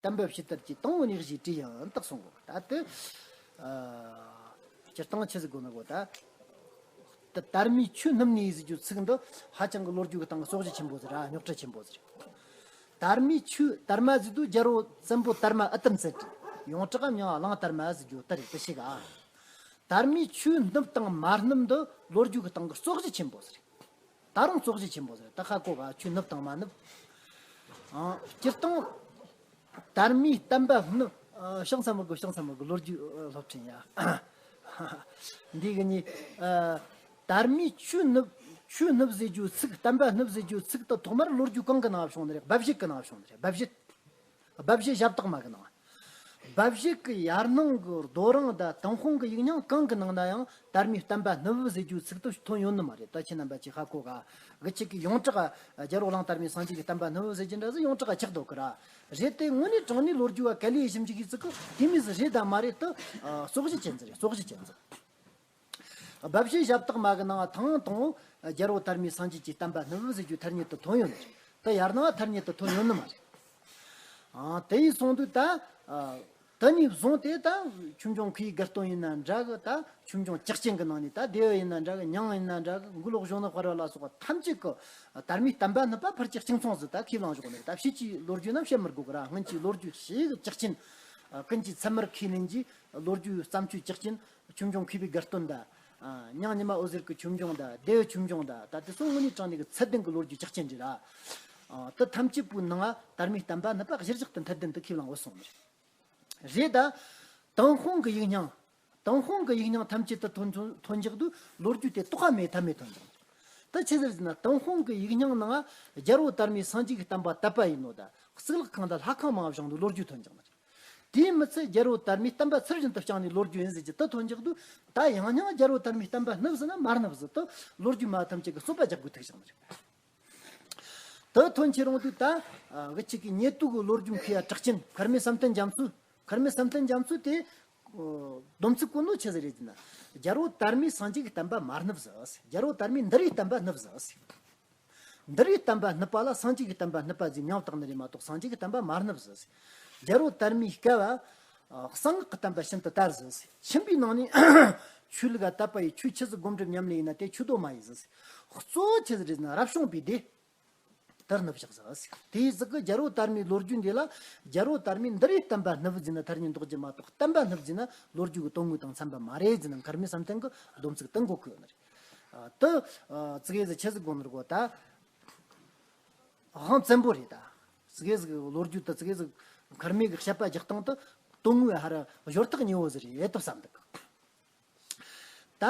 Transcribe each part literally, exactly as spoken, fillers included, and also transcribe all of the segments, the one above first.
བསྟན་པ་ཕྱི་དར་གྱི་དང་པོ་ནས་གཞི་བྲིས་ཡང་དག་གསུང་གོ། ད་དེ་སྤྱིར་བཏང་ཆི་ཟིག་གོ་ནི་གོ། ད་དར་མའི་ཆོས་ནུབ་ནས་ཟེར་རྒྱུ་ཚིག་འདི་ཧ་ཅང་གི་ལོ་རྒྱུས་ཀྱི་སྟེང་གི་སྲོག་གཞི་ཆེན་པོ་ཟིག་ར། རྙོག་དྲ་ཆེན་པོ་ཟིག་རེད། དར་མའི་ཆོས་དར་མ་ཟེར་དུས་རྒྱལ་པོ་བཙན་པོ་དར་མ་ཨི་ཏམ་ཟེར་གི། ཡོངས་གྲགས་མྱིང་གླང་དར་མ་ཟེར་རྒྱུ་དེ་རེད། དེ་ཤེས་ག། དར་མའི་ཆོས་ནུབ་དང་མ་ནུབ་འདི་ལོ་རྒྱུས་ཀྱི་སྟེང་གི་སྲོག་གཞི་ཆེན་པོ་ཟིག་རེད། ད་རུང་སྲོག་གཞི་ཆེན་པོ་ཟིག་རེད། ད་ཧ་གོ་ག། ཆོས་ནུབ་དང་མ་ནུབ། ཨང་། སྤྱིར་བཏང་དར་མའི་བསྟན་པ་ནུབ། ཨ། ཤང་ས་མི་དགོས། ཤང་ས་མི་དགོས། ལོ་རྒྱུས། ཨ། སློབ་ཁྲིད་ཡ། འདི་གི་ནི། ཨ། དར་མའི་ཆོས་ནུབ། ཆོས་ནུབ་ཟེར་རྒྱུ་ཚིག་བསྟན་པ་ནུབ་ཟེར་རྒྱུ་ཚིག་དེ་ཐོག་མར་ལོ་རྒྱུས་གང་གི་ནང་བྱུང་ནི་རེད། སྦ་བཞེད་གི་ནང་བྱུང་ནི་རེད། སྦ་བཞེད། སྦ་བཞེད་ཞབས་བཏགས་མ་གི་ནང་། སྦ་བཞེད་ཀྱི་ཡར་སྣང་གི་རྡོ་རིང་དང་ཏུན་ཧོང་གི་ཡིག་རྙིང་གང་གི་ནང་ན་ཡང་དར་མའི་བསྟན་པ་ནུབ་ཟེར་རྒྱུའི་ཚིག་དེ་ཐོན་ཡོད་ནི་མ་རེད། ད་ཁྱེད་རྣམ་པ་ཅིག་ཧ་གོ་ག། གི་ཅིག་གི་ཡོངས་གྲགས་རྒྱལ་པོ་གླང་དར་མའི་སངས་རྒྱས་ཀྱི་བསྟན་པ་ནུབ་ཟེར་གྱི་འདྲ་ཟིག་ཡོངས་གྲགས་ཆགས་འདུག་གི་ར། རེད་དེ་དངོས་གནས་དྲང་གནས་ལོ་རྒྱུས་བ་ག་ལེ་ཞིབ་འཇུག་གི་ཚིག་གི་དེ་མོ་ཟིག་རེད་དམ་མ་རེད་དེ། ཨ། སྲོག་གཞི་ཅན་ཟིག་རེད། སྲོག་གཞི་ཅན་ཟིག། སྦ་བཞེད་ཞབས་བཏགས་མ་གི་ནང་ཐེངས་དང་པོ་རྒྱལ་པོ་དར་མའི་སངས་རྒྱས་ཀྱི་བསྟན་པ་ནུབ་ཟེར་རྒྱུ་ཐ་སྙད་དུ་ཐོན་ཡོད་ནི་རེད། ད་ཡར་སྣང་ཐ་སྙད་དུ་ཐོན་ཡོད་ནི་མ་རེད། ཨ། དེ་ཡིན་སོང་དུས་ད། ཨ། དེ་ནས་བཟུང་སྟེ་ད་ཆོས་འབྱུང་མཁས་པའི་དགའ་སྟོན་ཡིན་ན་འདྲ་གི། ད་ཆོས་འབྱུང་ཇག་ཆེན་གི་ནང་ནས་ད་བདེ་བ་ཡིན་ན་འདྲ་གི། མྱང་ཡིན་ན་འདྲ་གི། མགོ་ལོག་གཞོན་ནུ་དཔལ་རི་ལ་སོགས་པ་ཐམས་ཅད་ཀྱི་དར་མའི་བསྟན་པ་ནུབ་པ་ཕལ་ཆེར་གཅིག་མཚུངས་ཟིག་ད་ཁས་བླངས་བཞག་ནི་རེད། ད་ཕྱིས་ཀྱི་ལོ་རྒྱུས་རྣམས་བཤད་མི་དགོས་གི་ར། སྔོན་གྱི་ལོ་རྒྱུས་ཞེ་གི་ཇག་ཆེན། ཨ། ཀུན་གྱི་ཚད་མར་ཁས་ལེན་གྱི་ལོ་རྒྱུས་བརྩམས་ཆོས་ཇག་ཆེན། ཆོས་འབྱུང་མཁས་པའི་དགའ་སྟོན་དང་། ཨ། མྱང་ཉི་མ་འོད་ཟེར་གྱི་ཆོས་འབྱུང་དང་། བདེ་བའི་ཆོས་འབྱུང་དང་། ད་དེ་ཚོ་དངོས་གནས་དྲང་གནས་ཀྱི་ཚད་ལྡན་གྱི་ལོ་རྒྱུས་ཇག་ཆེན་རེད་ར། ཨ། དེ་ཐམས་ཅད་པོའི་ནང་ང་དར་མའི་བསྟན་པ་ནུབ་པ་གཞིར་བཞག་ཏུ་མཐར་ལྡན་དུ་ཁས་བླངས་ཡོད་སོང་ནི་རེད། རེད་ད། ཏུན་ཧོང་གི་ཡིག་རྙིང་། ཏུན་ཧོང་གི་ཡིག་རྙིང་ཐམས་ཅད་དུ་ཐོན་ཐོན་ཐོན་འཇག་དུས་ལོ་རྒྱུས་དེ་དོགས་པ་མེད་ཐབས་མེད་ཐོན་འཇག་ད་ཆི་ཟེར་ཟེར་ན། ཏུན་ཧོང་གི་ཡིག་རྙིང་ནང་རྒྱལ་པོ་དར་མའི་སངས་རྒྱས་ཀྱི་བསྟན་པ་དད་པ་ཡིན་ནོ་ད། གཙུག་ལག་ཁང་དང་ལྷ་ཁང་མང་བཞེངས་དུས་ལོ་རྒྱུས་ཐོན་འཇག་ནི་རེད། དེས་མི་ཚད་རྒྱལ་པོ་དར་མའི་བསྟན་པ་ཚུལ་བཞིན་དུ་བསྐྱངས་ནས་ལོ་རྒྱུས་ཡིན་ཟེར་གྱི་དེ་ཐོན་འཇག་དུས། ད་ཡང་སྙིང་རྒྱལ་པོ་དར་མའི་བསྟན་པ་ནུབ་ཟེར་ན་མ་ནུབ་ཟེར་དུས་ལོ་རྒྱུས་མ་ཐམས་ཅད་ཀྱི་རྩོད་པ་རྒྱག་དགོས་ཐུག་བཞག་ནི་རེད། དེ་ཐོན་ཁྱེར་རུང་དུས་ད། ཨ། གི་ཅིག་གི་ཉེ་དུས་ཀྱི་ལོ་རྒྱུས་མཁས་པ་གྲགས་ཅན་མཁར་རྨེའུ་བསམ་གཏན་རྒྱ་མཚོས། མཁར་རྨེའུ་བསམ་གཏན་རྒྱ་མཚོས་དེ། ཨོ། སྡོམ་ཚིག་བཀོད་ནོ་ཆི་ཟིག་རེད་ཟེར་ན། རྒྱལ་པོ་དར་མའི་སངས་རྒྱས་ཀྱི་བསྟན་པ་མ་ནུབ་ཟེར། རྒྱལ་པོ་དར་མའི་འདུལ་བའི་བསྟན་པ་ནུབ་ཟེར། འདུལ་བའི་བསྟན་པ་ནུབ་པ་ལ་སངས་རྒྱས་ཀྱི་བསྟན་པ་ནུབ་པ་ཟེར་མྱིང་བཏགས་ནི་རེད་མ་གཏོགས། སངས་རྒྱས་ཀྱི་བསྟན་པ་མ་ནུབ་ཟེར། རྒྱལ་པོ་དར་མའི་སྐབས། ཨ། གསང་སྔགས་ཀྱི་བསྟན་པ་ཤིན་ཏུ་དར་ཟེར། ཆེན་པོའི་ནང་ནས་ཆོས་ལུགས་ལ་དད་པ་ཡིས་ཆོས་ཆི་ཟིག་སྒོམ་སྒྲུབ་ཉམས་ལེན་ཡིན་ན་དེ་ཆོས་དོ་མ་ཡིན་ཟེར། གཙོ་བོ་ཆི་ཟིག་རེད་ཟེར་ན་རབ་བྱུང་པའི་སྡེ། དར་ནུབ་བཞག་ཟེར། དེའི་ཟིག་གི་རྒྱལ་པོ་དར་མའི་ལོ་རྒྱུས་འདི་ལ་རྒྱལ་པོ་དར་མའི་འདུལ་བའི་བསྟན་པ་ནུབ་ཟེར་ན་ཐ་སྙད་འདོགས་རྒྱུ་མ་གཏོགས། བསྟན་པ་ནུབ་ཟེར་ན་ལོ་རྒྱུས་ཀྱི་དོན་དངོས་དང་འཚམ་པ་མ་རེད་ཟེར་ན་མཁར་རྨེའུ་བསམ་གཏན་གྱི་སྡོམ་ཚིག་དེ་འགོད་གི་ཡོད་ནི་རེད། ཨ། དེ། ཨ། ཙི་གེ་ཟིག་ཆི་ཟིག་དགོས་ནི་རེད་གོ་ད། དབང་བཙན་པོ་རེད་ད། ཙི་གེ་ཟིག་ལོ་རྒྱུས་དེ་ཙི་གེ་ཟིག་མཁར་རྨེའུ་གི་བཤད་པ་རྒྱག་སྟངས་དེ་དོན་དངོས་ཧ་ར་སྦྱོར་ཐག་ཉེ་བོ་ཟིག་རེད་དོ་བསམ་འདུག་ད་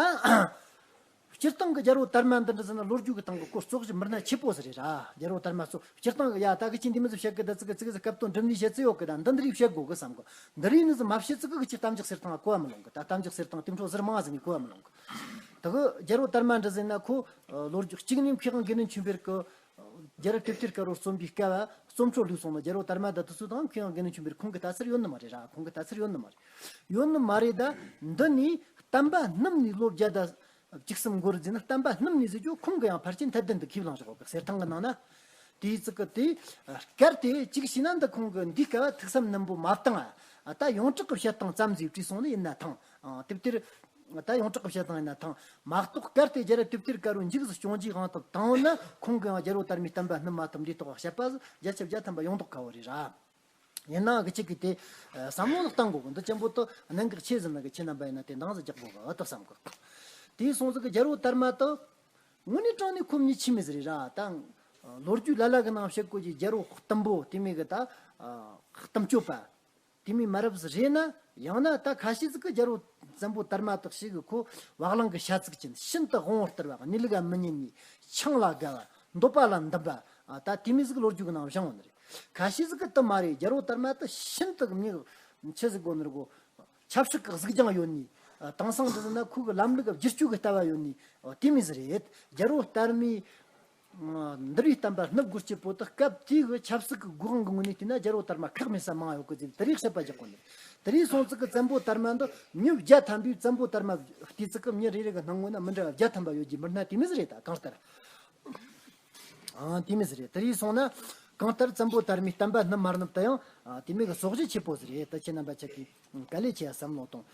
སྤྱིར་བཏང་གི་རྒྱལ་པོ་དར་མ་འདི་འདྲ་ཟེར་ན་ལོ་རྒྱུས་ཀྱི་སྟེང་གི་སྐོར་གཙོ་བཞི་མི་སྣ་ཆེ་པོ་ཟིག་རེད་ར། རྒྱལ་པོ་དར་མ་གཙོ། སྤྱིར་བཏང་གི་ཡ་ད་གི་ཅི་འདི་མི་ཟིག་བཤད་གི། ད་ཙི་གི་ཙི་གི་ཟིག་སྐབས་དོན་སྒྲུབ་ནས་བཤད་ཚུལ་ཡོད་གི། ད་འདི་འདི་རིགས་བཤད་དགོས་གི་བསམ་གི། འདི་རིགས་ནི་ཟིག་མ་བཤད་ཙི་གི་གི་ཅིག་གཏམ་རྒྱུད་གསེར་ཐང་གོ་བ་མི་ལོང་གི། ད་གཏམ་རྒྱུད་གསེར་ཐང་དེ་འཕྲོ་ཟུར་མང་ཟིག་ནས་གོ་བ་མི་ལོང་གི། ད་གི་རྒྱལ་པོ་དར་མ་འདྲ་ཟེར་ན་ཁོ་ལོ་རྒྱུས་གཅིག་ནས་མཁས་དབང་དགེ་འདུན་ཆོས་འཕེལ་གི་རྒྱལ་རབས་དེབ་ཐེར་དཀར་པོ་རྩོམ་པའི་སྐབས་རྩོམ་འཕྲོ་བསླུས་སོང་ན། རྒྱལ་པོ་དར་མ་དང་དེ་ཚོ་དང་མཁས་དབང་དགེ་འདུན་ཆོས་འཕེལ་ཁོང་གི་ལྟ་ཚུལ་ཡོད་ནི་མ་རེད་ར། ཁོང་གི་ལྟ་ཚུལ་ཡོད་ནི་མ་རེད། ཡོད་ནི་མ་རེད། ད་འདི་ནས་བསྟན་པ་སྣུབས་ནས་ལོ་བརྒྱ་དང་བཅུ་གསུམ་འགོར་ཟེར་ན། བསྟན་པ་སྣུབས་ནས་ཟེར་རྒྱུ་ཁོང་གི་ཡང་ཕལ་ཆེར་མཐའ་དོན་དུ་ཁས་བླངས་བཞག་གི། གསེར་ཐང་གི་ནང་ན། དེའི་ཚིག་གི་དེ་སྐད་དེ་གཅིག་བྱས་ན་འདི་ཁོང་གི་འདིའི་སྐབས་ཐུགས་བསམ་ནན་པོ་མ་བཏང་། ད་ཡོངས་གྲགས་ཀྱི་བཤད་སྟངས་ཙམ་ཟིག་བྲིས་སོང་ནི་ཡིན་ན་ཐང་། དེབ་ཐེར། ད་ཡོངས་གྲགས་ཀྱི་བཤད་སྟངས་ཡིན་ན་ཐང་། མ་གཏོགས་སྐད་དེ་རྒྱལ་རབས་དེབ་ཐེར་དཀར་པོ་མཇུག་སུ་སྐྱོང་རྒྱུའི་དབང་ཐོབ་བཏང་ན། ཁོང་གིས་ཡང་རྒྱལ་པོ་དར་མའི་བསྟན་པ་སྣུབས་མ་ཐུབ་འདི་ཐོག་བཤད་པ་བརྒྱ་ཆ་བརྒྱ་ཐམ་པ་ཡོང་མདོག་ཁ་པོ་རེད་ར། ཡིན་ནའང་གི་ཅིག་གིས་དེ་བསམ་བློ་ལ་བཏང་དགོས་གི། འདི་ཅན་པོ་དེ་གནད་འགག་ཆེ་ཟིན་ན་གི། ཁྱེད་རྣམ་པ་ཡིན་ན་དེ་འདང་ཟིག་རྒྱག་དགོས་གི་ཨ་ད་བསམ་གི། དེའི་སོང་ཟིག་གི་རྒྱལ་པོ་དར་མ་དེ་དངོས་གནས་དྲང་གནས་ཁོ་མི་ཆི་མི་ཟིག་རེད་ར། ད་ལོ་རྒྱུས་ལ་ལ་གི་ནང་བཤད་གོ་གི་རྒྱལ་པོ་གཏུམ་པོ་དེ་མོ་གི། ད་གཏུམ་སྤྱོད་པ་དེ་མོ་མ་རབས་རེད་ན། ཡང་ན་ད་ཁ་ཤས་ཟིག་གི་རྒྱལ་པོ་བཙན་པོ་དར་མ་དག་ཞིག་གི་ཁོ་བག་ལང་གི་བྱ་ཚིག་ཅན། ཤིན་ཏུ་དབང་པོ་སྟེར་བ། གནས་ལུགས་ལ་མི་ཉན་ནི། ཆང་ལ་དགའ་བ། འདོད་པ་ལ་འདུན་པ། ད་དེ་མོ་ཟིག་ལོ་རྒྱུས་གི་ནང་བཞེངས་ཡོད་ནི་རེད། ཁ་ཤས་ཟིག་གི་དེ་མ་རེད། རྒྱལ་པོ་དར་མ་དེ་ཤིན་ཏུ་མྱི་ཆི་ཟིག་གོ་ནི་རེད་གོ། ཆབ་སྲིད་ཀྱི་གཟིགས་སྦྱང་ཡོད་ནི། དེང་སང་འདི་ཟེར་ན་ཁོ་གི་ལམ་ལུགས་བསྒྱུར་བཅོས་ཀྱི་ལྟ་བ་ཡོད་ནི། དེ་མོ་ཟིག་རེད། རྒྱལ་པོ་དར་མའི་འདུལ་བའི་བསྟན་པ་སྣུབས་དགོས་རྒྱུ་བོ་དེ་སྐབས་དེའི་གི་ཆབ་སྲིད་ཀྱི་སྒོ་དབང་གི་ངོས་ནས་བལྟས་ན་རྒྱལ་པོ་དར་མ་ཁག་མེད་ས་མང་ཡོད་གི་ཟེར། དེ་རིགས་བཤད་པ་རྒྱག་གོ་ནི། དེ་རིགས་སོང་ཙིག་གི་བཙན་པོ་དར་མ་འདི་མྱི་བརྒྱ་ཐམ་པས་བཙན་པོ་དར་མ་བལྟས་ཙིག་གི་མྱི་རེ་རེ་གི་སྣང་ངོ་ན་མི་འདྲ་བ་བརྒྱ་ཐམ་པ་ཡོད་རྒྱུ་མི་སྣ་དེ་མོ་ཟིག་རེད། ད་གང་ལྟར། ཨང་། དེ་མོ་ཟིག་རེད། དེ་རིགས་སོང་ན། གང་ལྟར་བཙན་པོ་དར་མའི་བསྟན་པ་སྣུབ་མ་སྣུབ་དེ་ཡང་ཨ་དེ་མོ་གི་སོ་བཞི་ཆེ་པོ་ཟིག་རེད། ད་ཁྱེད་རྣམ་པ་ཁྱེད་ཀྱིས་དཀའ་ལས་ཆེ་ཡ་བསམ་བློ་གཏོང་།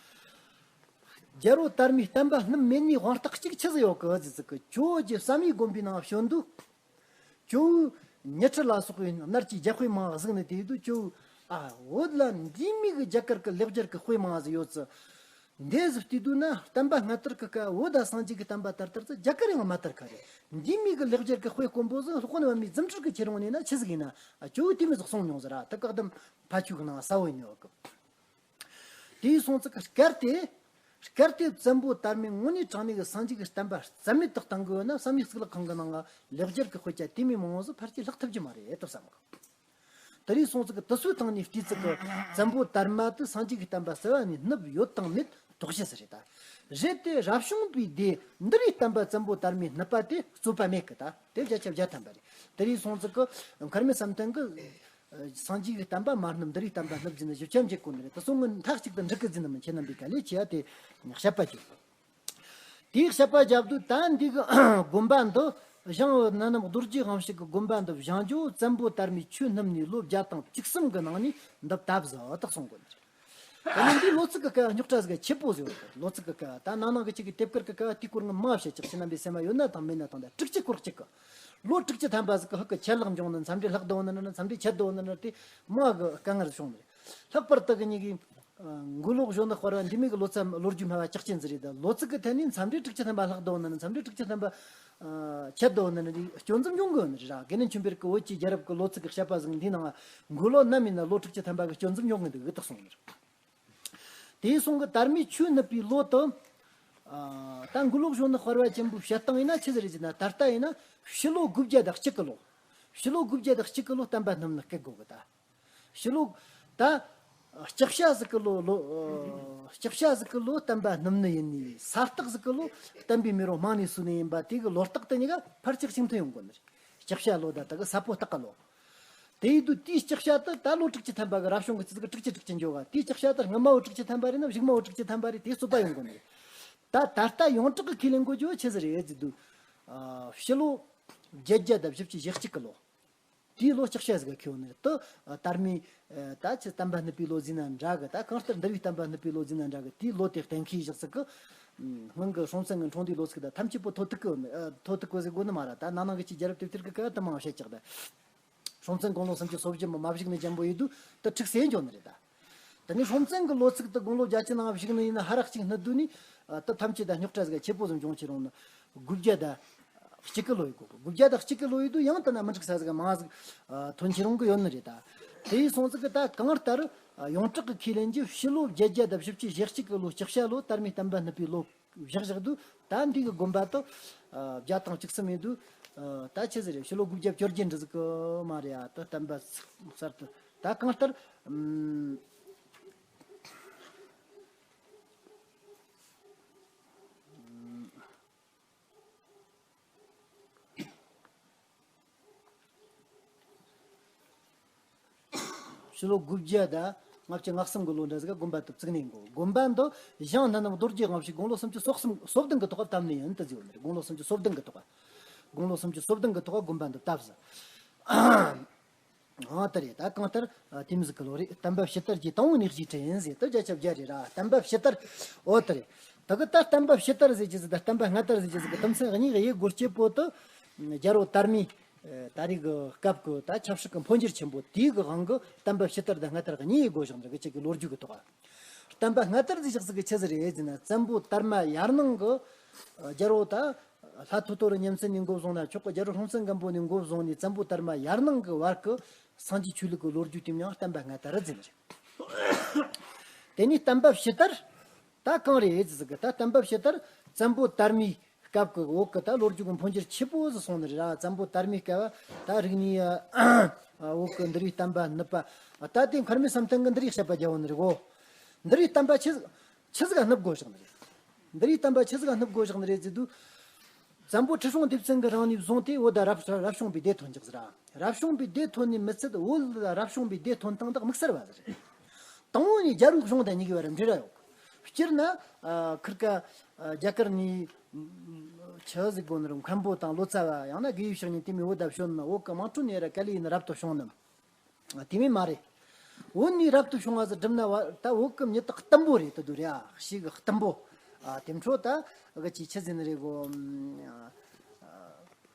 རྒྱལ་པོ་དར་མའི་བསྟན་པ་སྣུབ་མེད་ནི་དབང་རྟགས་གཅིག་ཆི་ཟིག་ཡོད་གི་ཟེར་ཟིག་གི། ཇོ་བོ་རྗེ་བསམ་ཡས་དགོན་པའི་ནང་བྱོན་དུས། ཇོ་བོའི་ཉི་ཁྲི་ལ་སོགས་པའི་སྣར་གྱི་རྒྱལ་དཔེ་མང་གཟིགས་ནས། དེ་དུས་ཇོ་བོ་ཨ་བོད་ལ་འདི་མོ་གི་རྒྱ་གར་གི་ལེགས་སྦྱར་གི་དཔེ་མང་ཟིག་ཡོད་ཙི། འདི་ཟིག་བལྟས་དུས་ན་བསྟན་པ་སྔ་དར་གི་སྐབས་བོད་དང་སངས་རྒྱས་ཀྱི་བསྟན་པ་དར་དར་ཙི་རྒྱ་གར་ཡང་མ་དར་ཁ་རེད། འདི་མོ་གི་ལེགས་སྦྱར་གི་དཔེ་དཀོན་པོ་ཟིག་སློབ་དཔོན་པདྨའི་རྫུ་འཕྲུལ་གྱི་ཁྱེར་འོང་ནས་ན་ཆི་ཟིག་ཡིན་ན། ཨ་ཇོ་བོས་དེ་མོ་ཟིག་གསུངས་མྱོང་ཟིག་ར། ད་བཀའ་གདམས་ཕ་ཆོས་ཀྱི་ནང་གསལ་བོ་ཡིན་ནོ་གི། དེའི་སོང་ཙི་གི་སྐབས་དེ། སྐབས་དེ་བཙན་པོ་དར་མས་དངོས་གནས་དྲང་གནས་ཀྱི་སངས་རྒྱས་ཀྱི་བསྟན་པ་རྩ་མེད་དུ་བཏང་གི་ཡོད་ན། བསམ་ཡས་གཙུག་ལག་ཁང་གི་ནང་ལ་ལེགས་སྦྱར་གྱི་དཔེ་ཆ་དེ་མོ་མང་བོ་ཟིག་ཕལ་ཆེར་ལྷག་ཐུབ་ཀྱི་མ་རེད་དུ་བསམ་གི། དེ་རིང་སོང་ཙི་གི་དེ་ཚོའི་སྟེང་ནས་བལྟས་ཙི་གི་བཙན་པོ་དར་མ་དེ་སངས་རྒྱས་ཀྱི་བསྟན་པ་རྩ་བ་ནས་སྣུབ་ཡོད་དང་མེད་དོགས་གཞི་ཟིག་རེད་ད། རེད་དེ་རབ་བྱུང་པའི་སྡེ་འདི་རིགས་བསྟན་པ་བཙན་པོ་དར་མས་སྣུབ་པ་དེ་རྩོད་པ་མེད་གི། ད་དེ་བརྒྱ་ཆ་བརྒྱ་ཐམ་པ་རེད། དེ་རིང་སོང་ཙི་གི་མཁར་རྨེའུ་བསམ་གཏན་གི་སངས་རྒྱས་ཀྱི་བསྟན་པ་མ་སྣུབ་འདི་རིགས་བསྟན་པ་སྣུབ་ཟེར་ནས་ཞིབ་ཆ་འབྱེད་དགོས་ནི་རེད། དེ་སོང་ངས་མཐའ་གཅིག་ཏུ་འགྲིག་གི་ཟེར་ནི་མིན། ཁྱེད་རྣམ་པས་དཀའ་ལས་ཆེ་ཡ་དེ་དཔྱད་པ་བྱེད། དེའི་དཔྱད་པ་བརྒྱབ་དུས་ད་འདི་གི་དགོན་པ་འདི་ཞང་བོད་གནའ་གནམ་རྡོ་རྗེ་དབང་ཕྱུག་གི་དགོན་པ་འདི་བཞེངས་རྒྱུ་བཙན་པོ་དར་མས་ཆོས་བསྣུབས་ནས་ལོ་བརྒྱ་དང་བཅུ་གསུམ་གི་ནང་ནས་འདི་བཏབ་ཟིག་ད་གསུང་དགོས་ནི་རེད། དེ་ནས་འདིའི་ལོ་ཚིགས་ཀྱི་སྐབས་རྙོག་དྲ་ཟིག་ཆེ་པོ་ཟིག་ཡོད་རེད། ལོ་ཚིགས་ཀྱི་སྐབས་ད་ནང་ནང་གི་ཅིག་གི་དེབ་དཀར་གྱི་སྐབས་དེའི་སྐོར་ངས་མང་བ་བཤད་ཀྱི། ཁྱེད་རྣམ་པའི་སེམས་ལ་ཡོད་ན་དང་མེད་ན་དང་། ད་དྲུག་ཅུ་སྐོར་གཅིག་གི་ལོ་དྲུག་ཅུ་ཐམ་པ་ཟིག་གི་ཧུ་གི་ཆད་ལྷག་འབྱུང་ནི། འཚམས་འདྲི་ལྷག་འདུག་ནི་ནི། འཚམས་འདྲི་ཆད་འདུག་ནི་ནི། དེ་མང་གི་དཀའ་ངལ་བྱུང་ནི་རེད། ལྷག་པར་དུ་གི་ཉིད་ཀྱི་མགོ་ལོག་གཞོན་ནུ་སྤར་བ་འདི་མོ་གི་ལོ་ཙཱ་ལོ་རྒྱུས་སྨྲ་བ་ཇག་ཆེན་ཟིག་རེད། ད་ལོ་ཚིགས་ཀྱི་ཐད་ནས་འཚམས་འདྲི་དྲུག་ཅུ་ཐམ་པ་ལྷག་འདུག་ནི་ནི། འཚམས་འདྲི་དྲུག་ཅུ་ཐམ་པ་ཨ་ཆད་འདུག་ནི་ནི། སྐྱོན་འཛུགས་འབྱུང་གི་ཡོད་ནི་རེད་ར། དགེ་འདུན་ཆོས་འཕེལ་གྱི་བོད་ཀྱི་རྒྱལ་རབས་ཀྱི་ལོ་ཚིགས་ཀྱི་བཤད་པ་ཟིག་འདིའི་ནང་མགོ་ལོག་ནམ་ཡིན་ན་ལོ་དྲུག་ཅུ་ཐམ་པ་གི་སྐྱོན་འཛུགས་འབྱུང་གི་འདུག་གི་ད་གསུངས་ནི་རེད། དེའི་སོང་གི་དར་མས་ཆོས་བསྣུབས་པའི་ལོ་དུ། ཨ་ད་མགོ་ལོག་གཞོན་ནུ་སྤར་བ་ཆེན་པོའི་བཤད་སྟངས་ཡིན་ན་ཆི་ཟིག་རེད་ཟེར་ན། ད་ལྟ་ཡིན་ན་ཕྱི་ལོ་དགུ་བརྒྱ་དང་གཅིག་གི་ལོ། ཕྱི་ལོ་དགུ་བརྒྱ་དང་གཅིག་གི་ལོ་བསྟན་པ་སྣུབས་ནི་བཀག་དགོས་གི་ད། ཕྱི་ལོ་ད་ལྕགས་བྱ་ཟིག་གི་ལོ་ལོ་ལྕགས་བྱ་ཟིག་གི་ལོ་བསྟན་པ་སྣུབས་ནི་ཡིན་ནི། ས་སྟག་ཟིག་གི་ལོ་བསྟན་པའི་མེ་རོ་རྨང་ནས་གསོས་ནི་ཡིན་པ། དེ་གི་ལོ་རྟགས་དེ་གཉིས་ཀ་ཕལ་ཆེར་གཅིག་མཐུན་ཡོང་དགོས་ནི་རེད། ལྕགས་བྱ་ལོ་ད་ད་གི་ས་ཕོ་སྟག་གི་ལོ། དེ་ཡིན་དུས་དེའི་ལྕགས་བྱ་དེ་ད་ལོ་དྲུག་ཅུ་ཐམ་པ་གི་རབ་བྱུང་གི་ཆི་ཟིག་གི་དྲུག་ཅུ་དྲུག་ཅུ་འགྱོ་ག། དེའི་ལྕགས་བྱ་དེ་སྔ་མ་བོ་དྲུག་ཅུ་ཐམ་པ་རེད་ན་གཞུག་མ་བོ་དྲུག་ཅུ་ཐམ་པ་རེད། དེ་རྩོད་པ་ཡོང་དགོས་ནི་རེད། ད་ད་ལྟ་ཡོངས་གྲགས་ཀྱི་ཁས་ལེན་དགོས་རྒྱུ་བོ་ཆི་ཟིག་རེད་ཟེར་དུས། ཨ་ཕྱི་ལོ་བརྒྱད་བརྒྱ་དང་བཞི་བཅུ་ཞེ་གཅིག་གི་ལོ། དེའི་ལོ་ལྕགས་བྱ་ཟིག་ག་ཁེལ་ནི་རེད། དེ་དར་མས་ད་ཆི་བསྟན་པ་སྣུབས་པའི་ལོ་ཟེར་ན་འདྲ་གི། ད་གང་ལྟར་འདུལ་བའི་བསྟན་པ་སྣུབས་པའི་ལོ་ཟེར་ན་འདྲ་གི། དེའི་ལོ་དེ་གཏན་འཁེལ་བཞག་ཟིག་གི། སྔོན་གི་སྲོང་བཙན་གི་འཁྲུངས་དུས་ལོ་ཚིགས་དང་ཐམས་ཅད་པོ་ཐོ་ཐུག་གི་ཐོ་ཐུག་གི་ཟེར་དགོས་ནི་མ་རེད། ད་ནང་ནང་གི་ཅིག་རྒྱལ་རབས་དེབ་ཐེར་གི་སྐབས་དུ་མང་བཤད་ཀྱག་ད། སྲོང་བཙན་དགུང་ལོ་སུམ་ཅུ་སོ་བཞི་མ་མ་བཞུགས་ནས་འཇམ་པོ་ཡོད་དུས་དེ་འཁྲུག་སེ་འགྱོ་ནི་རེད་ད། དེ་ནས་སྲོང་བཙན་གི་ལོ་ཚིགས་དེ་དགུང་ལོ་བརྒྱད་ཅུ་ནང་བཞུགས་ནི་ཡིན་ན་ཧ་རག་ཅིག་སྣུབས་དུས་ནི། ཨ་དེ་ཐམས་ཅད་ད་རྙོག་དྲ་ཟིག་ཆེ་པོ་ཟིག་འབྱུང་ཆེ་རུང་ནི། དགུ་བརྒྱ་དང་གཅིག་གི་ལོ་ཡི་གོ། དགུ་བརྒྱ་དང་གཅིག་གི་ལོ་ཡི་དུས་ཡང་དེ་ན་མི་འགྲིག་ས་ཟིག་མང་ཟིག་ཐོན་ཆེ་རུང་གི་ཡོད་ནི་རེད་ད། དེ་ཡིན་སོང་ཙི་གི་ད་གང་ལྟར་ཡོངས་གྲགས་ཀྱི་ཁས་ལེན་གྱི་ཕྱི་ལོ་བརྒྱད་བརྒྱ་དང་བཞི་བཅུ་ཞེ་གཅིག་གི་ལོ་ལྕགས་བྱ་ལོ་དར་མས་བསྟན་པ་སྣུབས་པའི་ལོ། བཞག་བཞག་དུས་ད་འདི་གི་དགོན་པ་དུ་ཨ་བརྒྱ་དང་བཅུ་གསུམ་ཡིན་དུས། ཨ་ད་ཆི་ཟིག་རེད། ཕྱི་ལོ་དགུ་བརྒྱ་བཅོ་བརྒྱད་འདྲ་ཟིག་གི་མ་རེད། ཨ་ད་བསྟན་པ་གསར་དུ་ད་གང་ལྟར་ཨམ། ཕྱི་ལོ་དགུ་བརྒྱ་དང་ལྔ་བཅུ་ང་གསུམ་གི་ལོ་འདྲ་ཟིག་ག་དགོན་པ་དེ་བཙུགས་ནས་གོ། དགོན་པ་འདི་ཞང་གནའ་གནམ་རྡོ་རྗེ་དབང་ཕྱུག་དགུང་ལོ་སུམ་ཅུ་སོ་གསུམ་སོ་བདུན་གི་ཐོག་བཏབ་ནི་ཡིན་དུ་ཟེར་བ་ནི་རེད། དགུང་ལོ་སུམ་ཅུ་སོ་བདུན་གི་ཐོག་དགུང་ལོ་སུམ་ཅུ་སོ་བདུན་གི་ཐོག་དགོན་པ་འདི་བཏབ་ཟིག་ཨ་དེ་རེད། ད་གང་ལྟར་ཨ་དེ་མོ་ཟིག་གི་ལོ་རེད། བསྟན་པ་ཕྱི་དར་གྱི་དང་པོ་ནས་གཞས་ཁྲིད་ཡིན་ཟེར་དུས་བརྒྱ་ཆ་བརྒྱ་རེད་ར། བསྟན་པ་ཕྱི་དར། འོ་དེ་རེད། ད་གི་ད་བསྟན་པ་ཕྱི་དར་ཟེར་གྱི་ཟིག་དང་བསྟན་པ་སྔ་དར་ཟེར་གྱི་ཟིག་གི་དུམ་ཚན་གཉིས་ཀྱི་དབྱེ་སྒོ་དཔྱད་པོ་དུ། རྒྱལ་པོ་དར་མའི་ཨ་ད་རེས་ཀྱི་སྐབས་ཀྱི་ད་ཆབ་སྲིད་ཀྱི་འཕོ་འགྱུར་ཆེན་པོ་དེའི་གི་དབང་གིས་བསྟན་པ་ཕྱི་དར་དང་སྔ་དར་གཉིས་དབྱེ་སྒོ་བཞག་འདྲ་གི། ཅིག་གི་ལོ་རྒྱུས་ཀྱི་ཐོག་བསྟན་པ་སྔ་དར་ཟེར་གྱི་ཟིག་གི་ཆི་ཟིག་རེད་ཟེར་ན། བཙན་པོ་དར་མ་ཡར་ནང་གི་ཨ་རྒྱལ་པོ་ད་ལྷ་ཐོ་ཐོ་རི་ཉིན་མཚན་ནས་འགོ་བཟུང་ན་ཆོག་གི། རྒྱལ་པོ་སྲོང་བཙན་སྒམ་པོ་ནས་འགོ་བཟུང་ནས་བཙན་པོ་དར་མ་ཡར་ནང་གི་བར་གྱི་སངས་རྒྱས་ཆོས་ལུགས་ཀྱི་ལོ་རྒྱུས་དེ་མྱང་བསྟན་པ་སྔ་དར་ཟེར་ནི་རེད། དེ་ནས་བསྟན་པ་ཕྱི་དར་ད་གང་རེད་ཟེར་གི། ད་བསྟན་པ་ཕྱི་དར་བཙན་པོ་དར་མའི་སྐབས་ཀྱི་འོག་གི་ད་ལོ་རྒྱུས་ཀྱི་འཕོ་འགྱུར་ཆེ་པོ་ཟིག་སོང་ནི་རེད་ར། བཙན་པོ་དར་མའི་སྐབས་ད་རིག་གནས་ཨ་འོག་གི་འདི་རིགས་བསྟན་པ་ནུབ་པ། ད་དེ་མཁར་རྨེའུ་བསམ་གཏན་གྱིས་འདི་རིགས་བཤད་པ་རྒྱག་ཡོད་ནི་རེད་གོ། འདི་རིགས་བསྟན་པ་ཆི་ཆི་ཟིག་ག་སྣུབ་དགོས་བཞག་ནི་རེད། འདི་རིགས་བསྟན་པ་ཆི་ཟིག་ག་སྣུབ་དགོས་བཞག་ནི་རེད་ཟེར་དུས། བཙན་པོ་ཁྲི་སྲོང་ལྡེ་བཙན་གྱི་རིང་ནས་བཟུང་སྟེ་བོད་ད་རབ་རབ་བྱུང་པའི་སྡེ་ཐོན་ཅིག་ཟེར་ར། རབ་བྱུང་པའི་སྡེ་ཐོན་ནས་མི་ཚད་བོད་ལ་རབ་བྱུང་པའི་སྡེ་ཐོན་སྟངས་དག་དམིགས་བསལ་བ་ཟིག་རེད། དང་པོ་ནས་རྒྱལ་པོའི་གཞུང་དང་གཉིས་ཀྱི་བར་འབྲེལ་བ་ཡོད་གི། སྤྱིར་ན་ཨ་ཁིར་ཀ་ཨ་རྒྱ་གར་ནས་ ཆི་ཟིག་གོ་ནི་རུ་མཁན་པོ་དང་ལོ་ཙཱ་བ་ཡང་ན་དགེ་བའི་བཤེས་གཉེན་དེ་མོ་བོད་ད་བྱོན་ན་བོད་གི་དམངས་ཁྲོད་ནས་ར་ག་ལེ་ཡིན་རབ་ཏུ་བྱུང་ནམ། དེ་མིན་མ་རེད། བོད་ནས་རབ་ཏུ་བྱུང་བ་ཟིག་སྒྲུབ་ན་བ་ད་བོད་གི་མྱི་དག་བརྟན་པོ་རེད་དུ་དུ་རེད་ཨ་ཞིག་གི་བརྟན་པོ། དེ་འཕྲོ་ད་གི་ཅི་ཆི་ཟིན་རེད་གོ།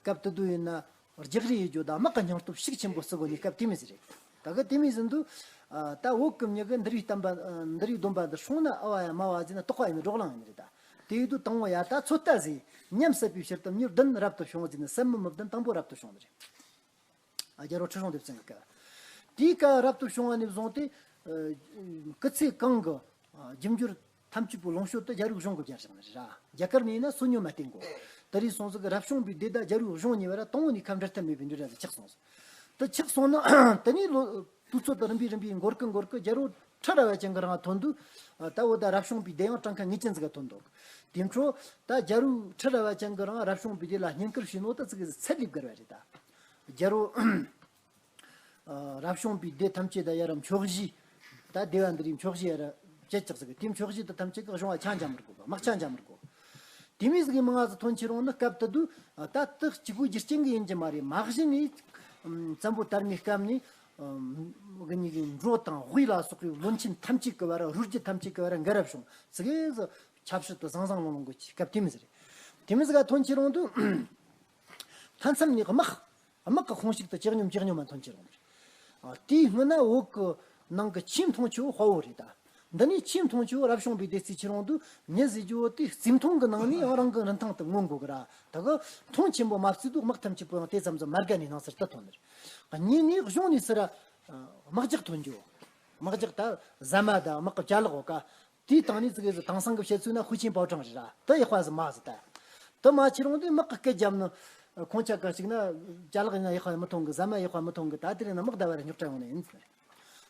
སྐབས་དུ་དུ་ཡིན་ན། རྒྱག་རེས་ཡེད་རྒྱུ་དང་དམག་གི་སྙིང་སྟོབས་ཤུགས་ཆེན་པོ་བརྩི་དགོས་ནི་སྐབས་དེ་མོ་ཟིག་རེད། ད་གི་དེ་མོ་ཟིན་དུས། ད་བོད་གི་མྱི་གི་འདུལ་བའི་བསྟན་པ་འདུལ་བའི་སྡོམ་པ་འདི་སྲུང་ན་ཨ་བ་ཡ་མ་བ་ཟིན་ན་དོགས་པ་ཡིན་ནི་འགྲོ་གླང་ཡིན་ནི་རེད་ད། དེ་ཡིན་དུས་དང་བོ་ཡ་ད་ཚོད་ལྟ་ཟིག་ཉམས་སད་པའི་ཕྱིར་དུ་མྱུར་བདུན་རབ་ཏུ་བྱུང་ཟིན་ནི་སད་མི་མི་བདུན་དང་པོ་རབ་ཏུ་བྱུང་ནི་རེད། ཨ་རྒྱལ་པོ་ཁྲི་སྲོང་ལྡེ་བཙན་གི་སྐབས། དེའི་སྐབས་རབ་ཏུ་བྱུང་བ་ནས་བཟུང་སྟེ། སྐུ་ཚེ་གང་གི་རྒྱུ་འབྱོར་ཐམས་ཅད་པོ་ལོངས་སྤྱོད་དུ་རྒྱལ་པོའི་གཞུང་གི་སྦྱར་བཞག་ནི་རེད། རྒྱ་གར་ནས་ཡིན་ན་སོ་ཉུལ་མ་བསྟེན་གོ། དེ་རིང་སོང་ཟིག་གི་རབ་བྱུང་པའི་སྡེ་དང་རྒྱལ་པོའི་གཞུང་གཉིས་བར་དང་བོ་ནས་ཁ་འབྲལ་ཐབས་མེད་པའི་འབྲེལ་བ་ཟིག་ཆགས་སོང་ཟིག་དེ་ཆགས་སོང་ན་དེ་ནས་ལོ་དུས་ཚོད་དུ་རིམ་པས་རིམ་པས་འགོར་གི་འགོར་གི་རྒྱལ་པོ་ཁྲི་རལ་པ་ཅན་གི་རིང་ཐོན་དུས། ད་བོད་ད་རབ་བྱུང་པའི་སྡེ་ཡང་གྲངས་ཀ་ངེས་ཅན་ཟིག་ག་ཐོན་འདུག་དེ་འཕྲོ་ད་རྒྱལ་པོ་ཁྲི་རལ་པ་ཅན་གི་རིང་རབ་བྱུང་པའི་སྡེ་ལ་བསྙེན་བཀུར་བྱས་ནོ་ད་ཙི་གི་ཚད་ལས་བརྒལ་བ་རེད་ད། རྒྱལ་པོ། རབ་བྱུང་པའི་སྡེ་ཐམས་ཅད་ད་ཡ་ར་མཆོག་གཞི། ད་སྡེ་བ་འདི་རིགས་མཆོག་གཞི་ཡ་ར་བཅད་ཅག་ཟིག་གི་དེ་མཆོག་གཞི་དེ་ཐམས་ཅད་ཀྱི་གཞུང་བ་ཆ་འཇམ་མི་དགོས་པ་དམག་ཆ་འཇམ་མི་དགོས། དེ་མོ་ཟིག་གི་མི་ང་ཚོ་ཐོན་ཆེ་རུང་ནི་སྐབས་དེ་དུས་ད་དེ་གཅིག་པུ་རྒྱུ་རྐྱེན་གི་ཡིན་གྱི་མ་རེད། མ་གཞི་ནས་བཙན་པོ་དར་མའི་སྐབས་ནས་གི་ཉིད་ཀྱི་འབྲོ་དང་དབུས་ལ་སོགས་པའི་བློན་ཆེན་ཐམས་ཅད་ཀྱི་བར་རུ་རྒྱུད་ཐམས་ཅད་ཀྱི་བར་འགལ་རབ་བྱུང་ཟིག་གི་ཆབ་སྲིད་དུ་ཟང་ཟང་ལོང་ལོང་གི་སྐབས་དེ་མོ་ཟིག་རེད། དེ་མོ་ཟིག་ག་ཐོན་ཆེ་རུང་དུས། མཐའ་མཚམས་ནས་དམག་དམག་གི་ཁོངས་ཞུགས་དུ་ཇེ་ཉུང་ཇེ་ཉུང་མ་ཐོན་ཆེ་རུང་། དེའི་སྔོན་ན་བོད་ཀྱི་ནང་གི་ཆེས་མཐོང་ཆེ་བོ་དཔའ་བོ་རེད་ད། འདི་ནས་ཆེས་མཐོང་ཆེ་བོ་རབ་བྱུང་པའི་སྡེ་བརྩིས་ཆེ་རུང་དུས་མྱི་ཟེར་རྒྱུ་བོ་དེ་རྩིས་མཐོང་གི་ནང་ནས་ཡང་རང་གི་རིན་ཐང་དུ་མངོན་དགོས་གི་ར། ད་གི་མཐོང་ཆེན་པོ་མ་བརྩིས་དུས་དམག་ཐམས་ཅད་པོ་ཡང་དེ་ཙམ་ཙམ་མ་དགའ་ནས་སྣང་ཚུལ་དུ་ཐོན་ནི་རེད། གཉིས་ནས་གཞུང་ནས་ཟེར་ར། དམག་རྒྱགས་ཐོན་རྒྱུ། དམག་རྒྱགས་ད་ཟ་མ་དང་དམག་གི་ཅ་ལག་འོ་ཀ་དེའི་སྟེང་ནས་ཙི་གེ་ཟིག་དེང་སང་གི་བཤད་ཚུལ་ན་ཧུའུ་ཅིན་པའོ་ཀྲང་རེད་ར། དེ་ཡག་པ་ཟིག་མ་ཟིག་ད། དེ་མ་ཆེ་རུང་དུས་དམག་གི་སྐད་རྒྱབ་ནི། ཁོང་ཅག་ག་ཞིག་ན་ཅ་ལག་ཡིན་ན་ཡག་པ་མི་ཐོན་གི་ཟ་མ་ཡག་པ་མི་ཐོན་གི་ད་དེ་རིང་ན་དམག་ཟླ་བ་རེ་རྙོག་དྲ་ཡོང་ནི་ཡིན་ཟེར།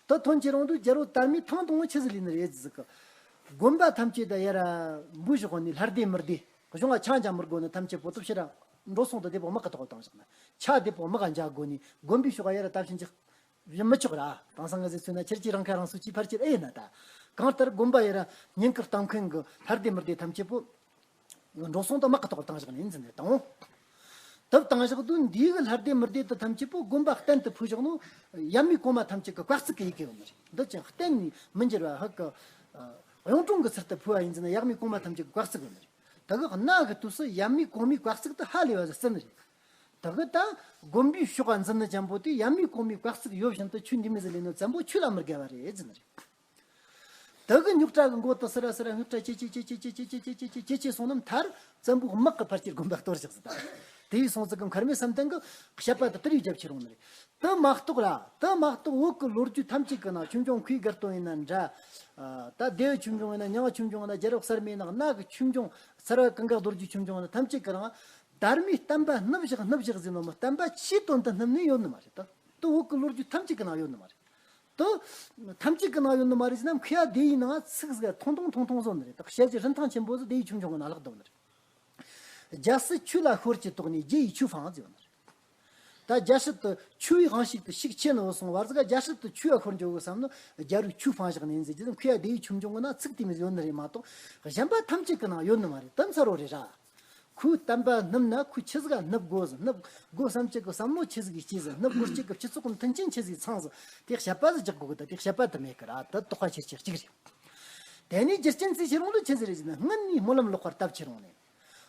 དེ་ཐོན་ཆེ་རུང་དུས་རྒྱལ་པོ་དར་མའི་ཐང་དང་པོ་ཆི་ཟིག་ལས་ནི་རེད་ཟིག་གི། དགོན་པ་ཐམས་ཅད་ད་ཡ་ར་འབུ་བཞག་ནི་ལྷ་སྡེ་མི་སྡེ་གཞུང་ལ་ཆ་འཇམ་མི་དགོས་ནི་ཐམས་ཅད་པོ་ཏོ་ཕྱི་ར་འགྲོ་སོང་དུ་བདེ་པོ་དམག་གི་ཐོག་བཏང་བཞག་ན་ཆ་བདེ་པོ་དམག་ག་འཇག་དགོས་ནི་དགོན་པའི་ཕྱོགས་ཡ་ར་ད་ཕྱིན་ཅིག་བཞིན་མི་ཆོག་ར། དེང་སང་ང་ཟེར་ཚུལ་ན་ཁྱེད་ཀྱིས་རང་ཁ་རང་གསོ་ཅིས་ཕར་ཁྱེར་ཨེ་ཡིན་ན་ད། གང་ལྟར་དགོན་པ་ཡི་ར་ཉིན་ཁུར་གཏོང་མཁན་གི་ལྷ་སྡེ་མི་སྡེ་ཐམས་ཅད་པོ། འགྲོ་སོང་དུ་དམག་གི་ཐོག་བཏང་བཞག་ནས་ཡིན་ཟིན་ནས་དང་། དུ་བཏང་བཞག་དུས་འདིའི་གི་ལྷ་སྡེ་མི་སྡེ་དུ་ཐམས་ཅད་པོ་དགོན་པ་གཏན་དུ་ཕུད་བཞག་ནོ། ཡབ་མེས་གོང་མ་ཐམས་ཅད་ཀྱི་བཀའ་གཙིགས་ཀྱི་ཡི་གེ་ཡོད་ནི་རེད། འདི་ཅན་གཏན་ནས་མི་འགྱུར་བ་ཧ་གི། གཡུང་དྲུང་གི་ཚུལ་དུ་ཕུད་པ་ཡིན་ཟིན་ན་ཡབ་མེས་གོང་མ་ཐམས་ཅད་ཀྱི་བཀའ་གཙིགས་ཡོད་ནི་རེད། དེ་གི་གནའ་གི་དུས་སུ་ཡབ་མེས་གོང་མའི་བཀའ་གཙིགས་དུ་ཧ་ལས་པ་ཟིག་བརྩི་ནི་རེད། དེ་གི་ད་དགོན་པའི་ཕྱོགས་འཛིན་ནི་ཅན་པོ་དེ་ཡབ་མེས་གོང་མའི་བཀའ་གཙིགས་ཡོད་བཞིན་དུ་ཆོས་འདི་མི་ཟིག་ལས་ནོ་བཙན་པོ་ཆོས་ལ་མི་དགའ་བ་རེད་ཟེར་ནི་རེད། དེ་གི་རྙོག་དྲ་གི་མགོ་དུ་སི་ར་སི་ར་རྙོག་དྲ་ཆེ་ཆེ་ཆེ་ཆེ་སོང་ནམ་མཐར་བཙན་པོ་དམག་གི་ཕར་ཁྱེར་དགོན་པ་གཏོར་བཞག་ཟིག་ད། དེ་ཡི་སོང་ཙི་གི་མཁར་རྨེའུ་བསམ་གཏན་གི་བཤད་པ་དུ་དེར་ཡོད་རྒྱབ་ཆེ་རུང་ནི་རེད། དེ་མ་གཏོགས་ར་དེ་མ་གཏོགས་བོད་གི་ལོ་རྒྱུས་ཐམས་ཅད་གི་ནང་ཆོས་འབྱུང་ཁུའི་དགའ་སྟོན་ཡིན་ན་འདྲ། ད་སྡེ་བའི་ཆོས་འབྱུང་ཡིན་ན་མྱང་ཆོས་འབྱུང་ཡིན་ན་རྒྱལ་རབས་གསར་མའི་ནང་གནའ་གི་ཆོས་འབྱུང་གསར་བ་གངས་དཀར་རྡོ་རྗེ་ཆོས་འབྱུང་ཡིན་ན་ཐམས་ཅད་གི་རང་། དར་མའི་བསྟན་པ་བསྣུབས་བཞག་བསྣུབས་བཞག་ཟེར་ནོ་མི་བསྟན་པ་ཆེས་དོན་དུ་བསྣུབས་ནས་ཡོད་ནི་མ་རེད་ད། དེ་བོད་གི་ལོ་རྒྱུས་ཐམས་ཅད་གི་ནང་ཡོད་ནི་མ་རེད། དེ་ཐམས་ཅད་གི་ནང་ཡོད་ནི་མ་རེད་ཟེར་ན་མཁས་པ་སྡེ་ཡི་ནང་ཚིག་ཟིག་ཐུང་ཐུང་ཐུང་ཐུང་བཟོ་ནི་རེད། ད་བཤད་རྒྱུ་རིན་ཐང་ཆེན་པོ་ཟིག་སྡེ་བའི་ཆོས་འབྱུང་གི་ནང་ལྷག་བསྡད་ནི་རེད། རྒྱལ་སྲིད་ཆོས་ལ་ཤོར་གྱི་དོགས་ནས་རྒྱལ་བའི་ཆོས་སྤངས་ཟེར་བ་ནི་རེད། ད་རྒྱལ་སྲིད་དུ་ཆོས་པའི་དབང་ཤུགས་དུ་ཤུགས་ཆེ་ནི་བུད་སོང་བར་ཟིག་རྒྱལ་སྲིད་དུ་ཆོས་པ་ཤོར་འགྱོ་གི་བསམ་ནི་རྒྱལ་པོའི་ཆོས་སྤངས་བཞག་ནི་ཡིན་ཟེར་རྒྱུ་དེ་མཁས་པ་སྡེ་བའི་ཆོས་འབྱུང་གི་ནང་ཚིག་དེ་མོ་ཟིག་ཡོད་ནི་རེད་མ་གཏོགས་གཞན་པ་ཐམས་ཅད་གི་ནང་ཡོད་ནི་མ་རེད། དེ་མཚར་བོ་རེད་ར། ཁོའི་བསྟན་པ་བསྣུབས་ན་ཁོས་ཆི་ཟིག་ག་བསྣུབས་དགོས་ཟིག་བསྣུབས་དགོས་བསམ་ཅིག་གི་བསམ་བློ་ཆི་ཟིག་གིས་སྐྱེས་ཟིག་བསྣུབས་དགོས་ཅིག་གི་སྤྱི་ཚོགས་ཀྱི་མཐུན་རྐྱེན་ཆི་ཟིག་ཚང་ཟིག་དེ་བཤད་པ་ཟིག་རྒྱག་དགོས་གི། ད་དེ་བཤད་པ་དེ་མེད་གི་ར། དེ་དོགས་པ་ཆེ་ཆེ་གཅིག་རེད། དེ་ནས་རྒྱུ་རྐྱེན་བརྩིས་ཆེ་རུང་དུ་ཆི་ཟིག་རེད་ཟེར་ན་སྔོན་ནས་སྨོན་ལམ་ལོག་པར་བཏབ་ཆེ་རུང་ནས།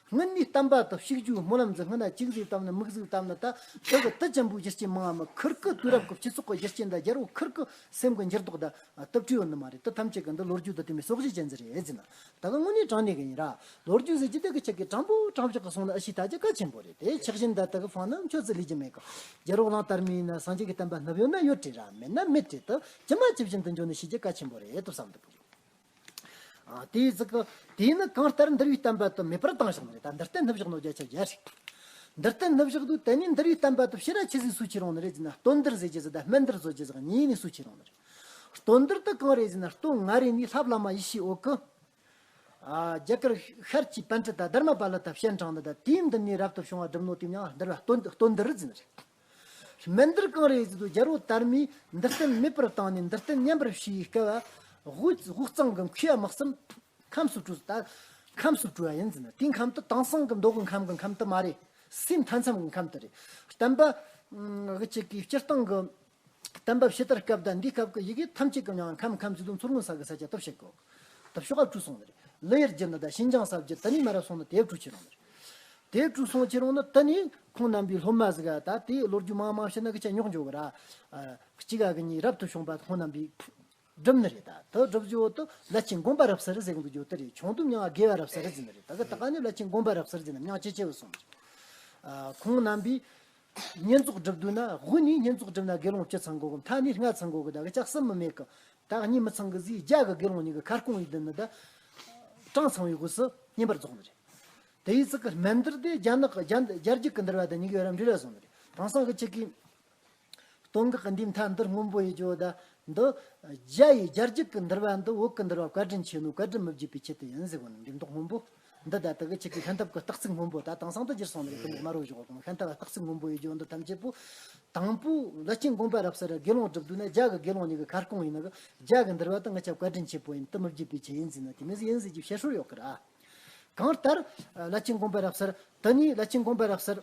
སྔོན་ནས་བསྟན་པ་དང་གཅིག་རྒྱུའི་སྨོན་ལམ་ཟིག་སྔོན་ན་གཅིག་ཟིག་བཏབ་ན་མིག་ཟིག་བཏབ་ན་ད་དེ་གི་དེ་ཅན་པོའི་རྒྱུ་རྐྱེན་མང་བ་མི་ཁུར་གི་དུས་རབས་ཀྱི་སྤྱི་ཚོགས་ཀྱི་རྒྱུ་རྐྱེན་དང་རྒྱལ་པོ་ཁུར་གི་སེམས་ཀྱི་འགྱུར་ལྡོག་དང་། ཨ། སྟབས་བྲིས་ཡོད་ནི་མ་རེད། དེ་ཐམས་ཅད་ཀྱི་འདི་ལོ་རྒྱུས་དང་དེ་མོ་སོགས་ཞིག་ཅན་ཟིག་རེད་ཟེར་ན། ད་ག་དངོས་གནས་དྲང་གནས་གི་ཡིན་ར། ལོ་རྒྱུས་ཟེར་རྒྱུ་དེ་གི་ཆེད་ཀྱི་དྲང་པོ་དྲང་བཞག་གི་སོང་ན་ཨ་ཤི་ད་ཅི་གལ་ཆེན་པོ་རེད། དེ་ཆགས་ཞེན་ད་དེ་གི་ཕང་ན་ཁྱོད་ཚོ་ལས་རྒྱུ་མེད་གི། རྒྱལ་པོ་གླང་དར་མའི་ཡིན་ན་སངས་རྒྱས་ཀྱི་བསྟན་པ་བསྣུབས་ཡོད་ན་ཡོད་རེད་ར། མེད་ན་མེད་རེད། དེ་ཇི་མ་ཇི་བཞིན་དུ་འཇོག་ནས་ཤེས་རྒྱུ་གལ་ཆེན་པོ་རེད་དུ་བསམ་འདུག་ཨ། དེའི་ཚིག་གི་དེས་ནི་གང་ལྟར་འདུལ་བའི་བསྟན་པ་དེ་མེད་པར་བཏང་བཞག་ནི་རེད། ད་འདུལ་བསྟན་བསྣུབས་བཞག་ནོ་རྒྱ་ཆེ་རྒྱ་རེད། འདུལ་བསྟན་བསྣུབས་བཞག་དུས་དེ་ནས་འདུལ་བའི་བསྟན་པ་དེ་ཕྱི་ར་ཆི་ཟིག་སུ་ཁྱེར་ཡོང་ནི་རེད་ཟེར་ན། བསྟན་འདུལ་ཟེར་རྒྱུ་ཟིག་དང་སྨན་འདུལ་ཟེར་རྒྱུ་ཟིག་གཉིས་ནས་སུ་ཁྱེར་ཡོང་ནི་རེད། བསྟན་འདུལ་དེ་གང་རེད་ཟེར་ན་སྟོད་མངའ་རིས་ནས་ལྷ་བླ་མ་ཡེ་ཤེས་འོད་ཀྱིས། ཨ། རྒྱ་གར་ཤར་གྱི་པཎྜི་ཏ་དྷརྨ་པཱ་ལ་དང་སྤྱན་དྲངས་ནི་དང་དེའི་མདུན་ནས་རབ་ཏུ་བྱུང་བ་བསྒྲུབས་ནོ་དེ་མྱིང་འདུལ་བ་བསྟན་བསྟན་འདུལ་ཟེར་ནི་རེད། སྨན་འདུལ་གང་རེད་ཟེར་དུས་རྒྱལ་པོ་དར་མས་འདུལ་བསྟན་མེད་པར་བཏང་ནས་འདུལ་བསྟན་ཉམས་པར་བྱས་པའི་སྐབས། དབུས་དབུས་གཙང་གི་མཁས་པ་དམག་གསུམ་ཁམས་སུ་བྲོས། ད་ ཁམས་སུ་བཀྲུ་བ་ཡིན་ཟེར་ན། དེའི་ཁམས་དེ་དེང་སང་གི་མདོ་གི་ཁམས་གི་ཁམས་དེ་མ་རེད། སའི་མཐའ་མཚམས་གི་ཁམས་དེ་རེད། བསྟན་པ་གི་ཅིག་གི་སྤྱིར་བཏང་གི་བསྟན་པ་ཕྱི་དར་སྐབས་དང་འདིའི་སྐབས་ཀྱི་ཡི་གེ་ཐམས་ཅད་ཀྱི་མིང་ཁམས་ཁམས་ཟེར་དུས་མཚོ་སྔོན་ས་གི་ས་ཆ་དེ་བཤད་གོ། དེ་ཕྱོགས་ཁ་བཀྲུས་སོང་ནི་རེད། ལི་ཡུལ་བརྒྱུད་ནི་དང་ཤིན་ཅང་ས་བརྒྱུད་དེ་ནས་མར་ར་སོང་ནི་དེ་བཀྲུས་ཁྱེར་ཡོང་ནི་རེད། དེ་བཀྲུས་སོང་ཁྱེར་ཡོང་ནི་དེ་ནས་ཁོང་རྣམ་པའི་སློབ་མ་ཟིག་ག་ད་དེ་ལོ་རྒྱུས་མང་མང་བཤད་ན་གི་ཆ་རྙོག་འཇོག་གི་ར། གཅིག་ག་གི་གཉིས་རབ་ཏུ་བྱུང་བ་ཁོང་རྣམ་པས་བསྒྲུབས་ནི་རེད། ད་དེ་བསྒྲུབས་རྒྱུ་བོ་དེ་བླ་ཆེན་དགོན་པ་རབ་གསལ་ཟེར་གི་འདུག་རྒྱུ་དེ་རེད། ཆུང་དུས་མྱིང་ང་དགེ་བ་རབ་གསལ་ཟེར་ནི་རེད། ད་གི་ད་ག་ནི་བླ་ཆེན་དགོན་པ་རབ་གསལ་ཟེར་ན་མྱིང་ཅི་ཆེ་བོ་སོང་ནི་རེད། ཁོང་རྣམ་པས་བསྙེན་རྫོགས་སྒྲུབ་དུས་ན་དབུ་ནས་བསྙེན་རྫོགས་སྒྲུབ་ན་དགེ་སློང་བཅུ་ཚང་དགོས་གི། མཐའ་ནས་ལྔ་ཚང་དགོས་གི། ད་གི་ཅག་གསུམ་མི་མེད་གི། ད་གཉིས་མི་ཚང་གི་ཟིག་བརྒྱ་གི་དགེ་སློང་གཉིས་གི་ཁ་སྐོང་ཡིན་དུས་ནི་ད་གྲངས་ཚང་བའི་སྒོས་སུ་བསྙེན་པར་རྫོགས་ནི་རེད། དེ་ཡི་ཚིག་གི་སྨན་འདིར་དེ་རྒྱ་ནག་གི་རྒྱ་རྒྱ་རྒྱུད་ཀྱི་འདུལ་བ་དང་གཉིས་ཀའི་བར་འབྲེལ་བ་བཟུང་ནི་རེད། དེང་སང་གི་ཆེད་ཀྱི་སྟོད་འགག་གི་འདིའི་མཐའ་འདིར་སྔོན་པོ་ཡི་ཇོ་ད་འདི་རྒྱ་ཡི་རྒྱ་རྒྱུད་ཀྱི་འདུལ་བ་འདི་བོད་ཀྱི་འདུལ་བ་བཀའ་དྲིན་ཆེ་ནོ་བཀའ་དྲིན་མི་བརྗེད་པའི་ཆེད་དུ་ཡིན་ཟེར་གོ་ནི་འགྲེམས་སྟོན་སྔོན་པོ། འདི་ད་ལྟ་གི་ཆེད་ཀྱི་ཤན་ཐབས་ཀྱི་རྟགས་ཚིག་སྔོན་པོ་ད་དེང་སང་དུ་བསྒྱུར་སོང་ནི་རེད། ཀུན་མ་རོ་ཞོག་གོང་ཤན་ཐབས་རྟགས་ཚིག་སྔོན་པོ་ཡི་ཇོ་འདི་ཐམས་ཅད་པོ། དང་པོ་བླ་ཆེན་དགོན་པ་རབ་གསལ་དགེ་སློང་སྒྲུབ་དུས་ན་རྒྱ་གི་དགེ་སློང་གཉིས་ཀྱི་ཁ་སྐོང་ཡིན་ན་གི་རྒྱ་གི་འདུལ་བ་དང་ང་ཆ་བཀའ་དྲིན་ཆེ་པོ་ཡིན། དེ་མི་བརྗེད་པའི་ཆེད་ཡིན་ཟེར་ན་དེ་མི་ཟིག་ཡིན་ཟེར་གྱི་བཤད་སྲོལ་ཡོད་གི་ར། གང་ལྟར་བླ་ཆེན་དགོན་པ་རབ་གསལ་དེ་ནས་བླ་ཆེན་དགོན་པ་རབ་གསལ་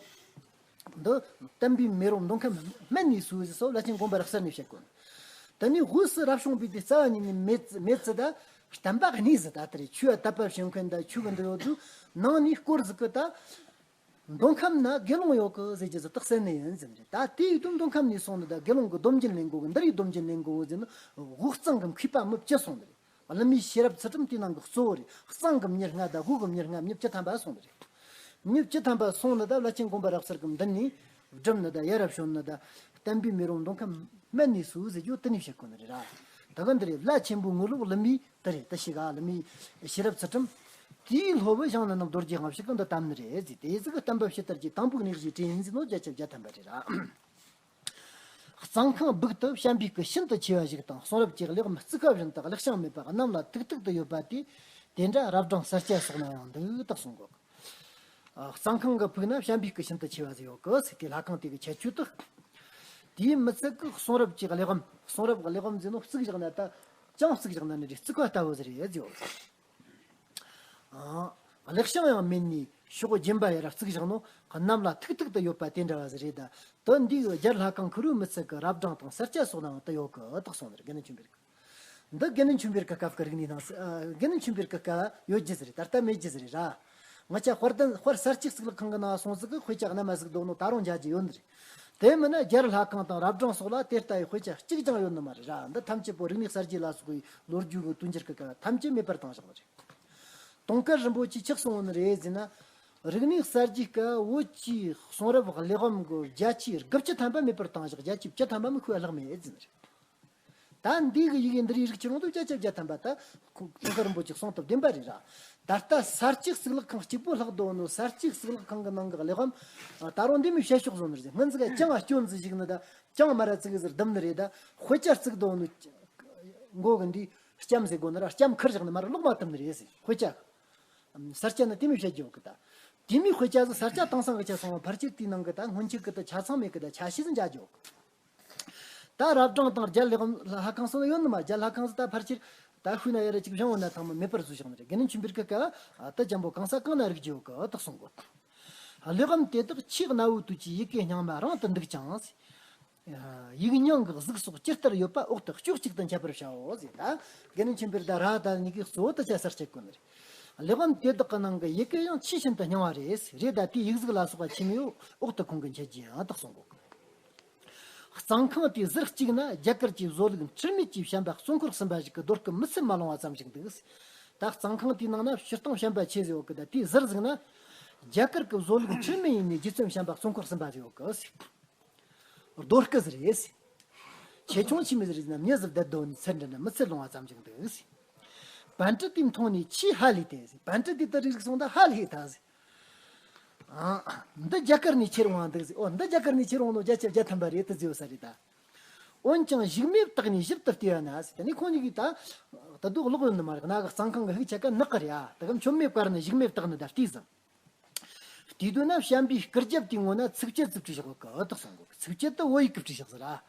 འདི་བསྟན་པའི་མེ་རོ་མདོ་ཁམས་སྨད་ནས་སོ་ཟེར་སོ་བླ་ཆེན་དགོན་པ་རབ་གསལ་ནས་བཤད་གོ། དེ་ནས་དབུས་སུ་རབ་བྱུང་བའི་དུས་རྩ་བ་ཉིད་ནས་མེད་མེད་ཚུལ་ད་བསྟན་པ་གནས་ཟིག་ད་དེ་རེད། ཆོས་དད་པ་བྱེད་མཁན་ད་ཆོས་གི་འདི་ཡོད་དུས་ནང་ནས་སྐོར་ཟིག་གི་ད། མདོ་ཁམས་ན་དགེ་སློང་ཡོད་གི་ཟེར་གྱི་ཟིག་རྟགས་གསལ་ནི་ཡིན་ཟེར་ནི་རེད། ད་དེའི་དུས་མདོ་ཁམས་ནས་སོང་ནི་ད་དགེ་སློང་གི་སྡོམ་རྒྱུན་ལེན་དགོས་གི། འདི་རིགས་སྡོམ་རྒྱུན་ལེན་དགོས་ཟེར་ནི་དབུས་གཙང་གི་མཁས་པ་མི་བཅུ་སོང་ནི་རེད། བླ་མའི་ཤེས་རབ་ཚུལ་ཁྲིམས་དེའི་ནང་གི་གཙོ་བོ་རེད། གཙང་གི་མྱི་ལྔ་དང་དབུས་གི་མྱི་ལྔ། མྱི་བཅུ་ཐམ་པ་སོང་ནི་རེད། མྱི་བཅུ་ཐམ་པ་སོང་ནི་ད་བླ་ཆེན་དགོན་པ་རབ་གསལ་གི་མདུན་ནས་བསྒྲུབས་ནི་ད་ཡ་རབས་བྱོན་ནི་ད་བསྟན་པའི་མེ་རོ་མདོ་ཁམས་སྨད་ནས་སོ་ཟེར་རྒྱུ་དེ་ནས་བཤད་གོ་ནི་རེད་ར། ད་ག་འདི་རེད། བླ་ཆེན་པོའི་ངོ་ལོག་བླ་མའི་དེ་རེད། དེ་ཞིག་ག་བླ་མའི་ཤེས་རབ་ཚུལ་ཁྲིམས་དེའི་སློབ་བུ་ཞང་ནན་ནམ་རྡོ་རྗེ་དབང་ཕྱུག་གིས་འདི་བཏབ་ནི་རེད་ཟེར། དེ་ཟིག་གི་བསྟན་པ་ཕྱི་དར་གྱི་དང་པོའི་གནས་གཞི་དྲན་ཡིན་ཟེར་ནོ་བརྒྱ་ཆ་བརྒྱ་ཐམ་པ་རེད་ར། གཙང་ཁང་སྦུག་ཏུ་བྱམས་པའི་སྐུ་ཤིན་ཏུ་ཆེ་བ་ཞིག་དང་གསུང་རབ་ཀྱི་གླེགས་བམ་བརྩིགས་པ་བཞིན་དུ་གླེགས་བྱང་མེད་པ་རྣམས་ལ་ཐུག་ཐུག་ཏུ་ཡོད་པ་དེ། དེ་འདྲ་རབ་སྦྲང་གསར་སྐྱེས་སོགས་ན་ཡང་འདུག་དག་གསུང་གོ། གཙང་ཁང་གི་ཕུག་ན་བྱམས་པའི་སྐུ་ཤིན་ཏུ་ཆེ་བ་ཟིག་ཡོད་གི་ཟེར་གི། ལྷ་ཁང་དེ་གི་ཁྱད་ཆོས་དག། དེའི་མི་ཚད་གི་གསུང་རབ་ཀྱི་གླེགས་བམ། གསུང་རབ་གི་གླེགས་བམ་ཟེར་ནོ་བརྩིགས་བཞག་ན་ད། ཅང་བརྩིགས་བཞག་ན་ནི་རེད། བརྩིགས་པ་ལྟ་བུ་ཟིག་རེད་ཟེར་ཡོད། ཨང་། གླེགས་བྱང་ཡང་མེད་ནི་ཕྱོགས་བརྒྱན་པ་ཡར་བརྩིགས་བཞག་ནོ་གནམ་ལ་ཐུག་ཐུག་ཏུ་ཡོད་པ་དེ་འདྲ་བ་ཟིག་རེད་ད། དེ་འདི་གི་རྒྱལ་ལྷ་ཁང་ཁུ་རུའི་མི་ཚད་གི་རབ་སྦྲང་དང་གསར་སྐྱེས་སོགས་ནའང་དུ་ཡོད་གི་དག་གསུང་ནི་རེད། དགེ་འདུན་ཆོས་འཕེལ་གི། འདི་དགེ་འདུན་ཆོས་འཕེལ་གི་སྐབས་ཀྱི་རིག་གནས་ནང་ཟིག་ཨ། དགེ་འདུན་ཆོས་འཕེལ་གི་སྐབས་ཡོད་རྒྱུ་ཟིག་རེད། ད་ལྟ་མེད་རྒྱུ་ཟིག་རེད་ར། ང་ཆ་དཔལ་ལྡན་དཔལ་གསར་རྩེ་གཙུག་ལག་ཁང་གི་ནང་སོང་ཟིག་གི་དཔེ་ཆ་རྣལ་མ་ཟིག་བསྡོམས་ནོ་ད་རུང་མཇལ་རྒྱུ་ཡོད་ནི་རེད། དེ་མིན་ན་རྒྱལ་ལྷ་ཁང་དང་རབ་སྦྲང་སོགས་ལ་དེ་ལྟ་བུའི་དཔེ་ཆ་གཅིག་ཀྱང་ཡོད་ནི་མ་རེད་ར། འདི་ཐམས་ཅད་པོ་རིག་གནས་གསར་བརྗེ་ལ་སོགས་པའི་ལོ་རྒྱུས་ཀྱི་དུས་འགྱུར་གྱི་སྐབས་ཐམས་ཅད་མེད་པར་བཏང་བཞག་ནི་རེད། དུང་དཀར་རིན་པོ་ཆེས་ཆི་གསུངས་ནི་རེད་ཟེར་ན། རིག་གནས་གསར་བརྗེའི་སྐབས་བོད་ཀྱི་གསུང་རབ་གླེགས་བམ་གི་བརྒྱ་ཆའི་དགུ་བཅུ་ཐམ་པ་མེད་པར་བཏང་བཞག་བརྒྱ་ཆའི་བཅུ་ཐམ་པ་མིན་ཁོས་བརླགས་མེད་ཟེར་ནི་རེད། ད་འདི་གི་ཡི་གེ་འདི་རིགས་རིགས་ཀྱི་རུང་དུ་བརྒྱ་ཆ་བརྒྱ་ཐམ་པ་ད་ཁོ་དུང་དཀར་རིན་པོ་ཆེ་གསུང་སྟབས་བདེན་པ་རེད་ར། ད་ལྟ་གསར་རྩེ་གཙུག་ལག་ཁང་གཅིག་པོ་ལྷག་འདུག་ནོ། གསར་རྩེ་གཙུག་ལག་ཁང་གི་ནང་གི་གླེགས་བམ་ད་རུང་འདི་མི་བཤད་ཤོག་བཟོ་ནི་རེད། སྔོན་ཟིག་ཅང་སྐྱོན་ཟིག་ཞིག་ནི་ད་ཅང་མ་ར་ཙིག་ཟིག་བསྡམས་ནི་རེད། ད་དཔེ་ཆ་བརྩིགས་འདུག་ནོ་མགོ་གི་འདི་ལྕམ་ཟེར་དགོས་ནི་ར། ལྕམ་ཁུར་བཞག་ནི་མ་ར་ལོག་མ་བཏབ་ནི་རེད་ཟེར། དཔེ་ཆ་གསར་རྩེ་ནི་དེ་མི་བཤད་རྒྱུ་གི་ད། དེ་མི་དཔེ་ཆ་ཟིག་གསར་རྩེ་དེང་སང་གི་ཆ་སོང་བ་ཕལ་ཆེར་དེའི་ནང་གི་ད་སྔོན་ཆད་གི་ད་ཆ་ཚང་མེད་གི་ད་ཆ་ཤས་ཟིག་མཇལ་རྒྱུ་གི། ད་རབ་སྦྲང་དང་རྒྱལ་ལེགས་ལྷ་ཁང་སོགས་ཡོད་ནི་མ། རྒྱལ་ལྷ་ཁང་སོགས་ད་ཕལ་ཆེར་ད་ཤུལ་ན་ཡར་ར་ཅིག་བཞེངས་ཡོད་ན་ཐང་མ་མེད་པར་བཟོས་བཞག་ནི་རེད། དགེ་འདུན་ཆོས་འཕེལ་གི་སྐབས་ད་ཅང་པོ་གང་ས་གང་ན་རིག་རྒྱུ་ཡོད་གི་དག་གསུང་གོ། གླེགས་བམ་དེ་དག་ཆེས་གནའ་བོའི་དུས་ཀྱི་ཡི་གེ་རྙིང་མ་རང་དུ་འདུག་ཅིང་། ཡིག་རྙིང་གི་གཟུགས་སོགས་ཇི་ལྟར་ཡོད་པ་འོག་ཏུ་ཕྱོགས་གཅིག་ཏུ་འཆད་པར་བྱའོ་ཟེར། ད་དགེ་འདུན་ཆོས་འཕེལ་ད་ར་ད་གཉིས་ཀྱི་གཙོ་བོ་དུ་ཆ་གསར་རྩེ་གོ་ནི་རེད། གླེགས་བམ་དེ་དག་གི་ནང་གི་ཡི་གེ་ཡང་ཆེས་ཤིན་ཏུ་རྙིང་བ་རེད། རེད་ད་དེའི་ཡིག་གཟུགས་ལ་སོགས་པ་ཆི་མོ་ཡོད་འོག་ཏུ་ཁོང་གིས་འཆད་རྒྱུ་ཡང་དག་གསུང་གོ། གཙང་ཁང་དེའི་ཟུར་གཅིག་ན་རྒྱ་གར་གྱི་བཟོ་ལུགས་འཁྲུལ་མེད་ཀྱི་བྱམས་པ་གཙོ་འཁོར་གསུམ་པ་ཞིག་གི་རྡོ་སྐུ་མི་ཚད་མ་ལོང་བ་ཙམ་ཞིག་འདུག། ད་གཙང་ཁང་དེའི་ནང་ན་སྤྱིར་བཏང་བྱམས་པ་ཆེ་ཟེར་ཡོད་གི། ད་དེའི་ཟུར་ཟིག་ན་རྒྱ་གར་གྱི་བཟོ་ལུགས་འཁྲུལ་མེད་ཡིན་ནི་རྗེ་བཙུན་བྱམས་པ་གཙོ་འཁོར་གསུམ་པ་ཟེར་ཡོད་གི། རྡོ་སྐུ་ཟིག་རེད། ཆེ་ཆུང་ཆི་མོ་ཟིག་རེད་ཟེར་ན་མྱི་ཟིག་བསྡད་སྡོད་ནི་ཚུར་འདྲི་ན་མི་ཚད་ལོང་བ་ཙམ་ཞིག་འདུག། པཎ་ཌི་ཏས་མཐོང་ནས་ཆེས་ཧ་ལས་ཏེ། པཎ་ཌི་ཏས་དེ་རིག་སོང་ད་ཧ་ལས་ད་ཟེར། ཨ། འདི་རྒྱ་གར་ནས་ཁྱེར་འོང་འདུག་ཟེར། ཨོ་འདི་རྒྱ་གར་ནས་ཁྱེར་འོང་ནོ་བརྒྱ་ཆ་བརྒྱ་ཐམ་པ་རེད་དུ་ཟེར་ས་རེད་ད། འོན་ཀྱང་གཞུག་མའི་བརྟག་ནས་ཞིབ་ཏུ་བལྟས་ན་ཟེར། དེ་ནས་ཁོང་གཉིས་ཀྱིས་ད་ད་དུང་ཀློག་ཡོད་ནི་མ་རེད། གནའ་གི་གཙང་ཁང་གི་ཤུགས་ཆ་ཀ་ནག་གི་རེད་ཨ། ད་གམ་མཆོད་མེ་བཀར་ནས་གཞུག་མའི་བརྟག་ནི་ད་བལྟས་ཟིན། དེ་དུས་ན་བྱམས་པའི་སྐུ་རྒྱབ་དེའི་ངོས་ན་ཚིགས་བཅད་ཙིག་བྲིས་བཞག་གི་ཨ། དག་གསུང་གོ། ཚིགས་བཅད་དེ་བོད་ཡིག་གི་བྲིས་བཞག་ཟེར་ར།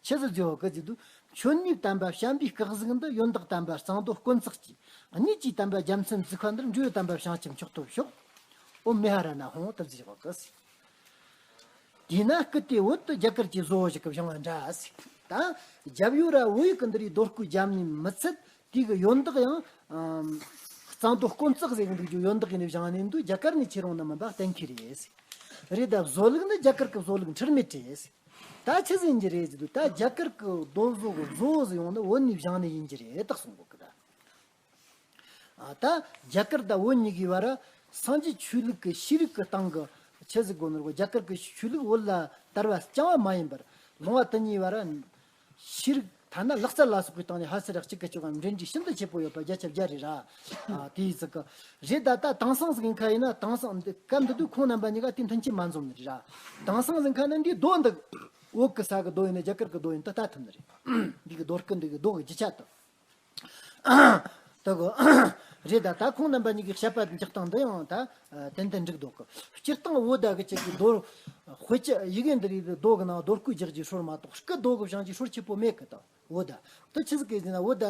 ཆི་ཟིག་བརྗོད་གི་ཟེར་དུས་ མཆོད་གནས་དམ་པ་བྱམས་པའི་སྐུ་གཟུགས་འདི། ཡོན་བདག་དམ་པ་གཙང་རྡོ་དཀོན་བརྩེགས་ཀྱི། གཉིས་ཀྱི་དམ་པ་རྒྱལ་མཚན་བརྩིགས་པ་འདིར། འབྲས་བུ་དམ་པ་བྱང་ཆུབ་མཆོག་ཐོབ་ཤོག། ཨོཾ་མེ་ཧ་ར་ན་ཧོཾ། དེ་ཟེར་གོ་གི། དེས་ན་སྐུ་དེ་བོད་དུ་རྒྱ་གར་གྱི་བཟོ་བོ་ཞིག་གིས་བཞེངས་པ་འདྲ་ཟེར། ད་རྒྱབ་ཡོལ་ར་བོད་ཡིག་གི་འདི་རིགས་རྡོ་སྐུ་བརྒྱབ་ནས་མི་ཚད། དེ་གི་ཡོན་བདག་ཡང་ཨམ། གཙང་རྡོ་དཀོན་བརྩེགས་ཟེར་གི་འདུག་རྒྱུ་ཡོན་བདག་ཡིན་ནི་བཞེངས་ནས་འདུག་རྒྱ་གར་ནས་ཁྱེར་ཡོང་ནི་མིན་པ་གཏན་འཁེལ་རེད་ཟེར། རེད། ད་བཟོ་ལུགས་ནི་རྒྱ་གར་གི་བཟོ་ལུགས་འཁྲུལ་མེད་རེད་ཟེར། ད་ཆི་ཟིག་ཡིན་གྱི་རེད་ཟེར་དུས། ད་རྒྱ་གར་གི་རྡོ་བཟོ་གི་བཟོ་བོ་ཟིག་ཡོང་ནི་བོད་ནས་བཞེངས་ནི་ཡིན་གྱི་རེད་ད་གསུང་གོ་གི་ད། ཨ། ད་རྒྱ་གར་དང་བོད་གཉིས་ཀའི་བར་སངས་རྒྱས་ཆོས་ལུགས་ཀྱི་ཤེས་རིག་གི་སྟེང་གི་ཆི་ཟིག་དགོས་ནི་རེད་གོ། རྒྱ་གར་གྱི་ཆོས་ལུགས་བོད་ལ་དར་བ་རྐྱང་བ་མ་ཡིན་པར། ལུང་བ་དེ་གཉིས་བར་ཤེས་རིག་ཐ་ན་ལག་རྩལ་ལ་སོགས་པའི་སྟེང་ནས་ཧ་སི་ར་གཅིག་གི་གཅིག་ག་འབྲེལ་འདྲིས་ཤིན་ཏུ་ཆེ་པོ་ཡོད་པ་བརྒྱ་ཆ་བརྒྱ་རེད་ར། ཨ། དེ་ཡི་ཟིག་གི་རེད། ད་ད་དེང་སང་ཟིག་ཡིན་ཁ་ཡིན་ན། དེང་སང་འདི་སྐབས་འདི་དུས་ཁོང་རྣམ་པ་གཉིས་ཀ་དེ་མཐུན་རྐྱེན་མ་འཛོམས་ནི་རེད་ར། དེང་སང་ཟིག་ཡིན་ཁ་ན་འདི་རྡོ་འདི་བོད་གི་ས་གི་རྡོ་ཡིན་ནི། རྒྱ་གར་གི་རྡོ་ཡིན་ནི་ད་ལྟ་ཐུབ་ནི་རེད། འདི་གི་རྡོ་སྐུ་འདི་གི་རྡོ་གི་རྒྱུ་ཆ་དང་། དེ་གི་རེད། ད་ད་ཁོང་རྣམ་པ་གཉིས་ཀྱི་བཤད་པ་འཇོག་སྟངས་འདི་ཡང་ད་ཏན་ཏན་འགྲིག་འདུག་གི། སྤྱིར་བཏང་བོད་ད་གི་ཅིག་གི་རྡོ་དཔེ་ཆ་ཡི་གེ་འདི་རིགས་རྡོ་གི་ནང་རྡོ་སྐུ་རྒྱག་རྒྱུའི་སྲོལ་མ་གཏོགས། སྐུ་རྡོ་གི་བཞེངས་རྒྱུའི་སྲོལ་ཆེ་པོ་མེད་གི་ད། བོད་ད་དེ་ཆི་ཟིག་གི་ཟེར་ན། བོད་ད་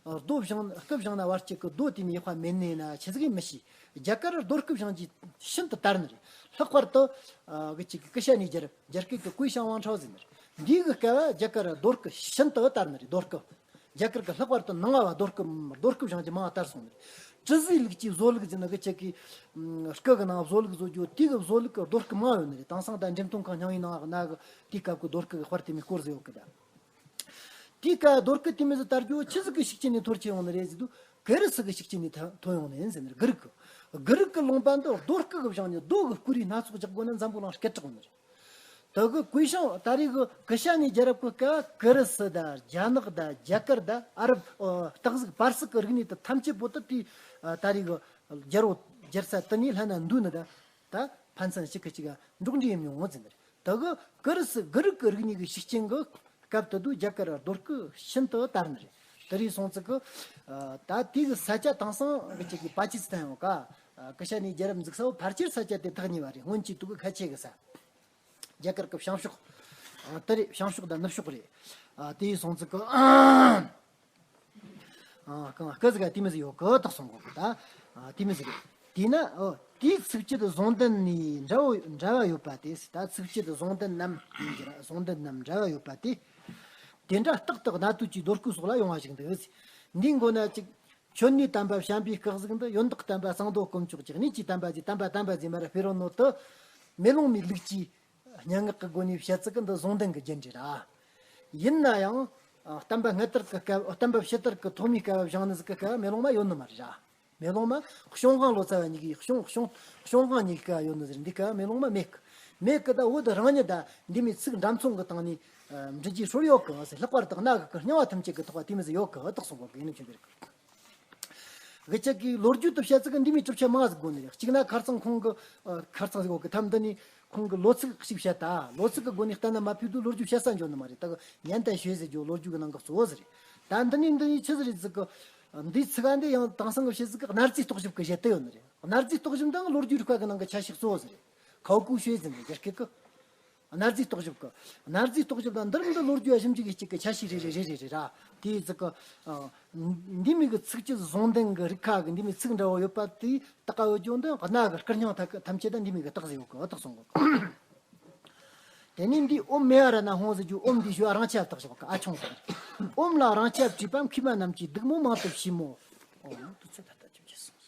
རྡོ་བཞེངས། སྐུ་བཞེངས་ན་བར་གཅིག་གི་རྡོ་དེ་མི་ཡག་པ་མེད་ནི་ན་ཆི་ཟིག་ཡིན་མི་ཤེས། རྒྱ་གར་རྡོ་སྐུ་བཞེངས་རྒྱུ་ཤིན་ཏུ་དར་ནི་རེད། ལྷག་པར་དུ་ཨ་གི་ཅིག་གི་ཀི་ཤ་ནི་རྒྱལ་རབས། རྒྱ་སྐད་ཀྱི་桂昌王朝ཟེར་ནི་རེད། འདི་གི་སྐབས་རྒྱ་གར་རྡོ་སྐུ་ཤིན་ཏུ་དར་ནི་རེད། རྡོ་སྐུ། རྒྱ་གར་གི་ལྷག་པར་དུ་ནང་བ་རྡོ་སྐུ། རྡོ་སྐུ་བཞེངས་རྒྱུ་མང་དར་སོང་ནི་རེད། དྲི་ཟའི་ལུགས་ཀྱི་བཟོ་ལུགས་ཟེར་ན་གི་ཅིག་གི་སྐུ་གི་ནང་བཟོ་ལུགས་བཟོ་རྒྱུ་དེ་གི་བཟོ་ལུགས་གི་རྡོ་སྐུ་མང་ཡོད་ནི་རེད། དེང་སང་ད་འགྲེམས་སྟོན་ཁང་རྙིང་བའི་ནང་ན་གི་དེའི་སྐབས་གི་རྡོ་སྐུ་གི་དཔར་དེ་མོ་སྐོར་ཟིག་ཡོད་གི་ད། དེའི་སྐབས་རྡོ་སྐུ་དེ་མོ་ཟིག་དར་རྒྱུ་ཆི་ཟིག་གི་ཤུགས་རྐྱེན་ནས་ཐོར་ཆེ་ཡོང་ནི་རེད་ཟེར་དུས། གུ་རུ་སུ་གི་ཤུགས་རྐྱེན་ནས་ཐོ་ཐོན་ཡོང་ནི་ཡིན་ཟེར་ནི་རེད། གུ་རུ་གི་གུ་རུ་གི་ལུང་པ་འདི་རྡོ་སྐུ་གི་བཞེངས་ནས་རྡོ་གི་སྐུ་རུས་སྣ་ཚོགས་རྒྱག་དགོས་ན་འཛམ་བུ་གླིང་སྐད་གྲགས་ཡོང་ནི་རེད། དེ་གི་桂昌། ད་རེས་གི་ཀི་ཤ་ནི་རྒྱལ་རབས་གི་སྐབས་གུ་རུ་སུ་དང་རྒྱ་ནག་དང་རྒྱ་གར་དང་ཨ་རབ། ཨ། སྟག་གཟིག་པར་སིག་གི་རིག་གནས་དེ་ཐམས་ཅད་པོ་ད་དེ་ད་རེས་གི་རྒྱལ་པོ་རྒྱལ་ས་དེ་ནས་ལྷན་ན་འདུས་ནི་ད། ད་ཕན་ཚུན་གཅིག་གིས་གཅིག་ག་འགྲོགས་འདྲིས་ཡེ་མྱོང་ཟེར་ནི་རེད། དེ་གི་གུ་རུ་སུ་གུ་རུ་གི་རིག་གནས་ཀྱི་ཤུགས་རྐྱེན་གི་སྐབས་དེ་དུས་རྒྱ་གར་རྡོ་སྐུ་ཤིན་ཏུ་དར་ནི་རེད། དེ་རེད་སོང་ཙི་གི། ཨ། ད་དེ་གི་ས་ཆ་དེང་སང་གི་ཅིག་གི་པ་ཀི་སི་ཐན་ཡོང་ཀ། ཨ། ཀི་ཤ་ནི་རྒྱལ་རབས་འཛུགས་ས་བོ་ཕལ་ཆེར་ས་ཆ་དེ་ཐག་ཉེ་བ་རེད། སྔོན་གྱི་དུས་གི་ཁ་ཆེ་གི་ས། རྒྱ་གར་གི་བྱང་ཕྱོགས། ཨ། དེ་རེད། བྱང་ཕྱོགས་དང་ནུབ་ཕྱོགས་རེད། ཨ། དེ་ཡིན་སོང་ཙི་གི། ཨ། གང་སྐུ་ཟིག་ག་དེ་མོ་ཟིག་ཡོད་གི་ད་གསུང་གོ་གི་ད། ཨ། དེ་མོ་ཟིག་རེད། དེས་ན། ཨོ། དེའི་ཚིགས་བཅད་བཟང་ལྡན་ནི་འདྲ་བོ་འདྲ་བ་ཡོད་པ་དེ། ད་ཚིགས་བཅད་བཟང་ལྡན་རྣམས་ཡིན་གྱི་ར། བཟང་ལྡན་རྣམས་འདྲ་བ་ཡོད་པ་དེ། དེ་འདྲ་རྟག་ཏུ་གནའ་དུས་ཀྱི་རྡོ་སྐུ་སོགས་ལ་ཡོང་བ་ཞིག་འདུག་འདི་མགོ་ན་ཅིག་མཆོད་གནས་དམ་པ་བྱམས་པའི་སྐུ་གཟུགས་འདི། ཡོན་བདག་དམ་པ་གཙང་རྡོ་དཀོན་མཆོག་གི། གཉིས་ཀྱི་དམ་པ་ཟེར། དམ་པ་དམ་པ་ཟེར་མར་ར་ཕེ་རོ་ནོ་དུ་མེ་ལོང་མའི་ལུགས་ཀྱི་སྙན་ངག་གི་སྒོ་ནས་བཤད་ཚིག་གི་འདི་བཟང་ལྡན་གི་རྒྱན་རེད་ར། ཡིན་ན་ཡང་། ཨ། བསྟན་པ་སྔ་དར་གི་སྐབས། བསྟན་པ་ཕྱི་དར་གི་ཐོག་མའི་སྐབས་བཞེངས་ནི་ཟིག་གི་སྐབས་མེ་ལོང་མ་ཡོད་ནི་མ་རེད་ར། མེ་ལོང་མ་བྱུང་དབང་ལོ་ཙཱ་བ་གཉིས་ཀྱི། བྱུང་བྱུང་བྱུང་དབང་གཉིས་ཀྱི་སྐབས་ཡོད་ནི་ཟིག་རེད། འདི་སྐབས་མེ་ལོང་མ་མེད་གི། མེད་གི། ད་བོད་རང་ཉིད་ད་འདི་མོའི་ཚིག་འདྲ་མཚུངས་གི་སྟེང་ནས་འབྲི་རྒྱུའི་སྲོལ་ཡོད་གི་ཟེར། ལྷག་པར་དུ་གནའ་གི་རྙིང་བ་ཐམས་ཅད་གི་ཐོག་དེ་མོ་ཟིག་ཡོད་གི་ད་གསུང་གོ་གི་ཡིན་ནི་ཆོས་འདིར། གི་ཅག་གིས་ལོ་རྒྱུས་དེ་བཤད་ཚིག་གི་འདི་མོའི་གྲུབ་ཆ་མང་ཟིག་དགོས་ནི་རེད། གཅིག་ན་ཁ་རྩང་ཁོང་གི། ཨ། ཁ་རྩང་ཟིག་ཡོད་གི། ཐ་མ་འདི་ནས་ཁོང་གི་ལོ་ཚིགས་ཤིག་བཤད། ད་ལོ་ཚིགས་གི་སྒོ་ནས་གཏན་ན་མ་ཕེབས་དུས་ལོ་རྒྱུས་བཤད་ས་འཇོན་ནི་མ་རེད། ད་གི་ཉན་ཏན་ཞུས་ཟེར་རྒྱུ་ལོ་རྒྱུས་གི་ནང་གི་གཙོ་བོ་ཟིག་རེད། ད་འདི་ནས་འདི་ནས་ཆི་ཟིག་རེད་ཟེར་གི། འདིའི་ཚིག་ཨ་འདི་ཡང་དེང་སང་གི་བཤད་ཚིག་གི་གནའ་རྫས་རྟོག་ཞིབ་གི་གཞི་དེ་ཡོད་ནི་རེད། གནའ་རྫས་རྟོག་ཞིབ་འདི་ལོ་རྒྱུས་རིག་པ་གི་ནང་གི་ཆ་ཤས་གཙོ་བོ་ཟིག་རེད།考古学ཟེར་ནི་རྒྱ་སྐད་གི། གནའ་རྫས་རྟོག་ཞིབ་གི། གནའ་རྫས་རྟོག་ཞིབ་དང་འདིར་འདི་ལོ་རྒྱུས་ཞིབ་འཇུག་གི་གཅིག་གི་ཆ་ཤས་རེ་རེ་རེ་རེ་རེད་ར། དེའི་ཚིག་གི། ཨ། འདི་མོ་གི་ཚིགས་བཅད་བཟང་ལྡན་གི་རིགས་ཁ་གི་འདི་མོའི་ཚིག་འདྲ་བོ་ཡོད་པ་དེ་དག་ག་ཡོད་རྒྱུ་འདི་གནའ་གི་སྐུ་རྙིང་ཐམས་ཅད་ད་འདི་མོ་གི་རྟགས་ཟིག་ཡོད་གི་ད་གསུང་གོ་གི། དེ་ནས་འདི་ཨོཾ་མེ་ཧ་ར་ན་ཧོཾ་ཟེར་རྒྱུ། ཨོཾ་འདི་ཞུ་བ་རང་ཆ་བཏགས་ཞོག་གི། ཨ་ཆུང་ཟེར། ཨོཾ་ལ་རང་ཆ་བྲིས་པ་མཁས་པ་རྣམས་ཀྱིས་སྡིག་མོ་མང་དུ་བྱས་མོད། ཨོ་ཡང་དུ་ཚོད་ད་ལྟ་ཅིག་བྱས་སོང་།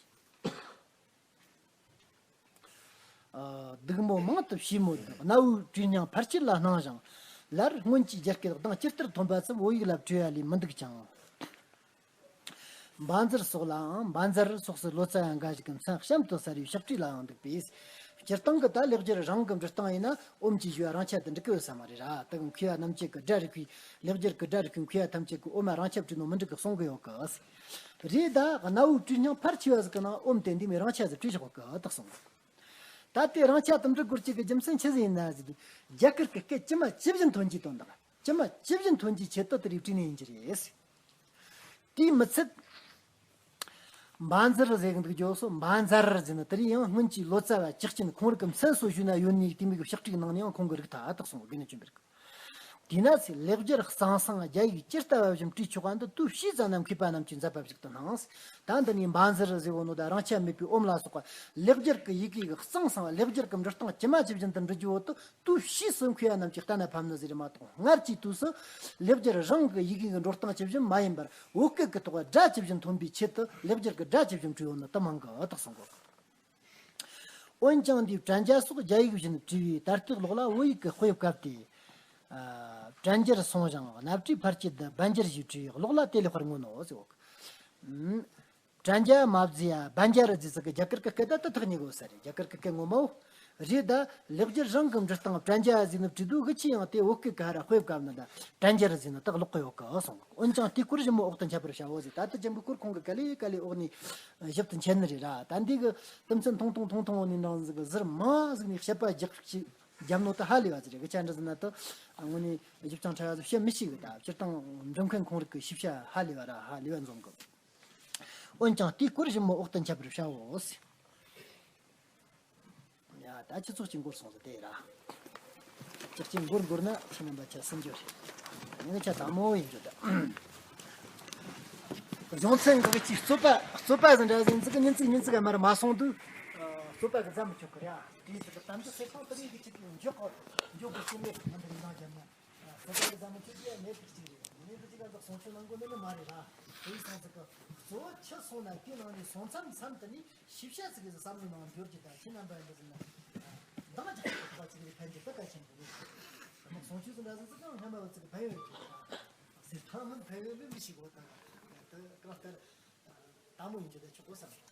ཨ། སྡིག་མོ་མང་དུ་བྱས་མོད། གནའ་བོའི་བྲིས་རྙིང་ཕལ་ཆེར་ལ་སྣང་ཞིང་། ལར་སྔོན་གྱི་རྒྱ་སྐད་གདངས་ཇི་ལྟར་ཐོན་པ་ཙམ་བོད་ཡིག་ལ་བྲིས་པ་ལས་མི་འདུག་ཀྱང་། བཛྲ་སོགས་ལའང་། བཛྲ་སོགས་སུ་ལོ་ཙཱ་བ་འགའ་ཞིག་གི་མཚན་གཤམ་དུ་གསལ་བའི་ཕྱག་བྲིས་ལའང་འདུག་པས། སྤྱིར་བཏང་གི་ད་ལེགས་སྦྱར་རང་གི་འབྲི་སྟངས་ཡིན་ན་ཨོཾ་གྱི་ཞུ་བ་རང་ཆ་དེ་འགྲིག་གི་ཡོད་ས་མ་རེད་ར། ད་མཁས་པ་རྣམས་ཀྱི་གི་སྒྲ་རིག་པའི། ལེགས་སྦྱར་གི་སྒྲ་རིག་པའི་མཁས་པ་ཐམས་ཅད་ཀྱིས་ཨོཾ་རང་ཆ་བྲིས་ནོ་མི་འགྲིག་གི་གསུང་གི་ཡོད་གི། རེད། ད་གནའ་བོའི་བྲིས་རྙིང་ཕལ་ཆེ་བ་ཟིག་གི་ནང་ཨོཾ་དེ་འདི་མོའི་རང་ཆ་ཟིག་བྲིས་བཞག་གི་ད་གསུང་གི། ད་དེ་རང་ཆ་དེ་འབྲི་དགོས་རྒྱུ་གི་རྒྱུ་མཚན་ཆི་ཟིག་ཡིན་ན་ཟེར་དུས། རྒྱ་གར་གི་སྐད་ཇི་མ་ཇི་བཞིན་ཐོན་རྒྱུའི་དོན་དག་ཇི་མ་ཇི་བཞིན་ཐོན་རྒྱུའི་ཆེད་དུ་དེ་རིགས་བྲིས་ནི་ཡིན་རྒྱུ་རེད། དེས་མི་ཚད། བཛྲ་ཟེར་གི་འདུག་རྒྱུ་སོ། བཛྲ་ཟེར་ན་དེ་རིགས་ཡང་སྔོན་གྱི་ལོ་ཙཱ་བ་ཇག་ཆེན་ཁོང་རང་གི་མཚན་གསོ་ཞུས་ན་ཡོད་ནི་དེ་མོ་གི་ཕྱག་བྲིས་ནང་ནས་ཡང་ཁོང་གི་རིགས་ད་དག་སོང་གི་ནི་ཅུང་བེར་གི། དེས་ན་ཚེ་ལེགས་སྦྱར་གཙང་གསང་རྒྱ་ཡིག་ཇི་ལྟ་བ་བཞིན་བྲིས་ཆོག་པ་འདི་དུས་ཕྱིས་ཙམ་ན་མཁས་པ་རྣམས་ཀྱིས་མཛད་པ་ཞིག་ཏུ་སྣང་། ད་འདི་ནས་འབའ་འཛེར་ཟེར་བོ་ནོ་ད་རང་ཆ་མེད་པའི་ཨོམ་ལ་སོགས་པ་ལེགས་སྦྱར་གྱི་ཡི་གེ་གི་གཙང་གསང་བ་ལེགས་སྦྱར་གྱི་འབྲི་སྟངས་ཇི་མ་ཇི་བཞིན་དུ་འབྲི་རྒྱུ་བོ་དེ་དུས་ཕྱིས་སུ་མཁས་པ་རྣམས་ཀྱིས་གཏན་ལ་ཕབ་ནི་ཟེར་མ་གཏོགས། སྔར་གྱི་དུས་སུ་ལེགས་སྦྱར་རང་གི་ཡི་གེ་གི་འགྲོ་སྟངས་ཇི་བཞིན་མ་ཡིན་པར་བོད་སྐད་ཀྱི་ཐོག་སྒྲ་ཇི་བཞིན་ཐོན་པའི་ཆེད་དུ་ལེགས་སྦྱར་གྱི་སྒྲ་ཇི་བཞིན་བྲིས་ཡོད་ནི་དེ་མང་གི་ཨ་ཐག་སོང་གོ། འོན་ཀྱང་འདིའི་བྲན་རྒྱ་སོགས་རྒྱ་ཡིག་བཞིན་བྲིས་པའི་ད་ལྟའི་ཀློག་ལ་བོད་ཡིག་གི་དཔེ་བཀབ་སྟེ། ཨ། བྲན་རྒྱར་སོང་ཞིང་རྣ་བྲིས་ཕལ་སྐྱེས་འདི་བན་རྒྱར་ཞེས་བྲིས་པའི་ཀློག་ལ་དེ་ལེགས་པར་མངོན་ནོ་ཟེར། ཨུམ། བྲན་རྒྱ་མ་བརྫི་ཡ་བན་རྒྱ་རུ་བརྫི་ཟིག་གི་རྒྱ་གར་གི་སྐད་ད་དེ་ཐག་ཉེ་གོ་ས་རེད། རྒྱ་གར་གི་སྐད་ངོ་མའོ། རེད་ད། ལེགས་སྦྱར་རང་གི་འབྲི་སྟངས་བྲན་རྒྱ་ཟེར་ནི་བྲིས་དུས་གི་ཆི་ཡང་དེ་བོད་སྐད་ག་ར་དཔེ་བཀབ་ནི་ད་བྲན་རྒྱ་རུ་ཟེར་ནི་དག་ཀློག་གི་ཡོད་གི་གསུངས། འོན་ཀྱང་དེའི་སྐོར་ཞིབ་མོ་འོག་ཏུ་འཆད་པར་བྱའོ་ཟེར། ད་ལྟ་ཅན་པོའི་སྐོར་ཁོང་གི་ག་ལེ་ག་ལེ་འོག་ནས་ཞིབ་ཏུ་འཆད་ནི་རེད་ར། ད་འདི་གི་དུམ་ཚན་ཐུང་ཐུང་ཐུང་ཐུང་འོག་ནས་འདྲ་ཟིག་གི་ཟུར་མང་ཟིག་ནས་དཔྱད་པ་རྒྱག་ཅིག་རྒྱབ་ནོ་ད་ཧ་ལས་པ་ཟིག་རེད། གི་ཆ་འདྲ་ཟིག་ན་ད་དངོས་གནས་ཞིབ་ཅིང་ཕྲ་བ་ཟིག་བཤད་མི་ཤེས་གི། ད་སྤྱིར་བཏང་འབྲི་མཁན་ཁོང་རིག་གི་ཤེས་བྱ་ཧ་ལས་པ་ར་ཧ་ལས་པ་འཛོམས་གི། འོན་ཀྱང་དེའི་སྐོར་ཞིབ་མོ་འོག་ཏུ་འཆད་པར་བྱའོ་ཟེར། ཡ་ད་སྤྱི་ཚོགས་ཀྱི་འགོར་སོང་ཟེར་དེ་ར། ཅག་ཅིག་འགོར་འགོར་ན་ཁྱེད་རྣམ་པ་ཆ་སུན་རྒྱུ་རེད། ངས་ཆ་དྭངས་མོ་ཡིན་རྒྱུ་ད། གཞུང་ཚན་འགག་གི་རྩོད་པ་རྩོད་པ་ཟིན་འདྲ་ཟིན་ཙི་གི་ཉིན་ཙིག་ཉིན་ཙིག་ག་མར་མ་སོང་དུས། རྩོད་པ་གི་རྫ་མི་ཆོག་གི་ར། དེའི་ཕྱིར་དུ་དམ་དུ་སེ་ཁང་དུ་རིང་གི་ཅིག་འཇོག་གི་འཇོག་གི་སེམས་མེད་ནམ་དུ་རིང་ལངས་རྒྱབ་ན། རྩོད་པ་གི་རྫ་མི་ཆོག་གི་མེད་པའི་ཅིག་རེད། མེད་པའི་ཅིག་ག་འདི་གསུང་ཆོས་གནང་དགོས་ནི་ནི་མ་རེད་ར། དེ་ཡིན་སོང་ཙི་གི་གཙོ་བོ་ཆི་སོང་ན་དེའི་ནང་ནས་སོང་མཚམས་མཚམས་དུ་ནི། ཤེས་བྱ་ཚིག་གི་བསམ་བློའི་ནང་འགྱུར་གྱི་དང་ཁྱེད་རྣམ་པ་ཡིན་པ་ཟིན་ན། འདང་རྒྱག་པའི་ཐོག་ཚིག་གི་ཕན་གྱི་དེ་གལ་ཆེན་པོ་རེད། དམག་སོང་ཆུ་ཟིན་འདྲ་ཟིན་ཚིག་ཀྱང་སྔ་མ་བ་ཚིག་གི་ཕན་ཡོད་ཀྱི་ཟེར་ཐང་མིན་ཕན་ཡོད་མིན་མི་ཤེས་གོ་ད། དེ་གང་ལྟར་དྭངས་མོ་ཡིན་གྱི་དེ་ཆོག་གོ་བསམ།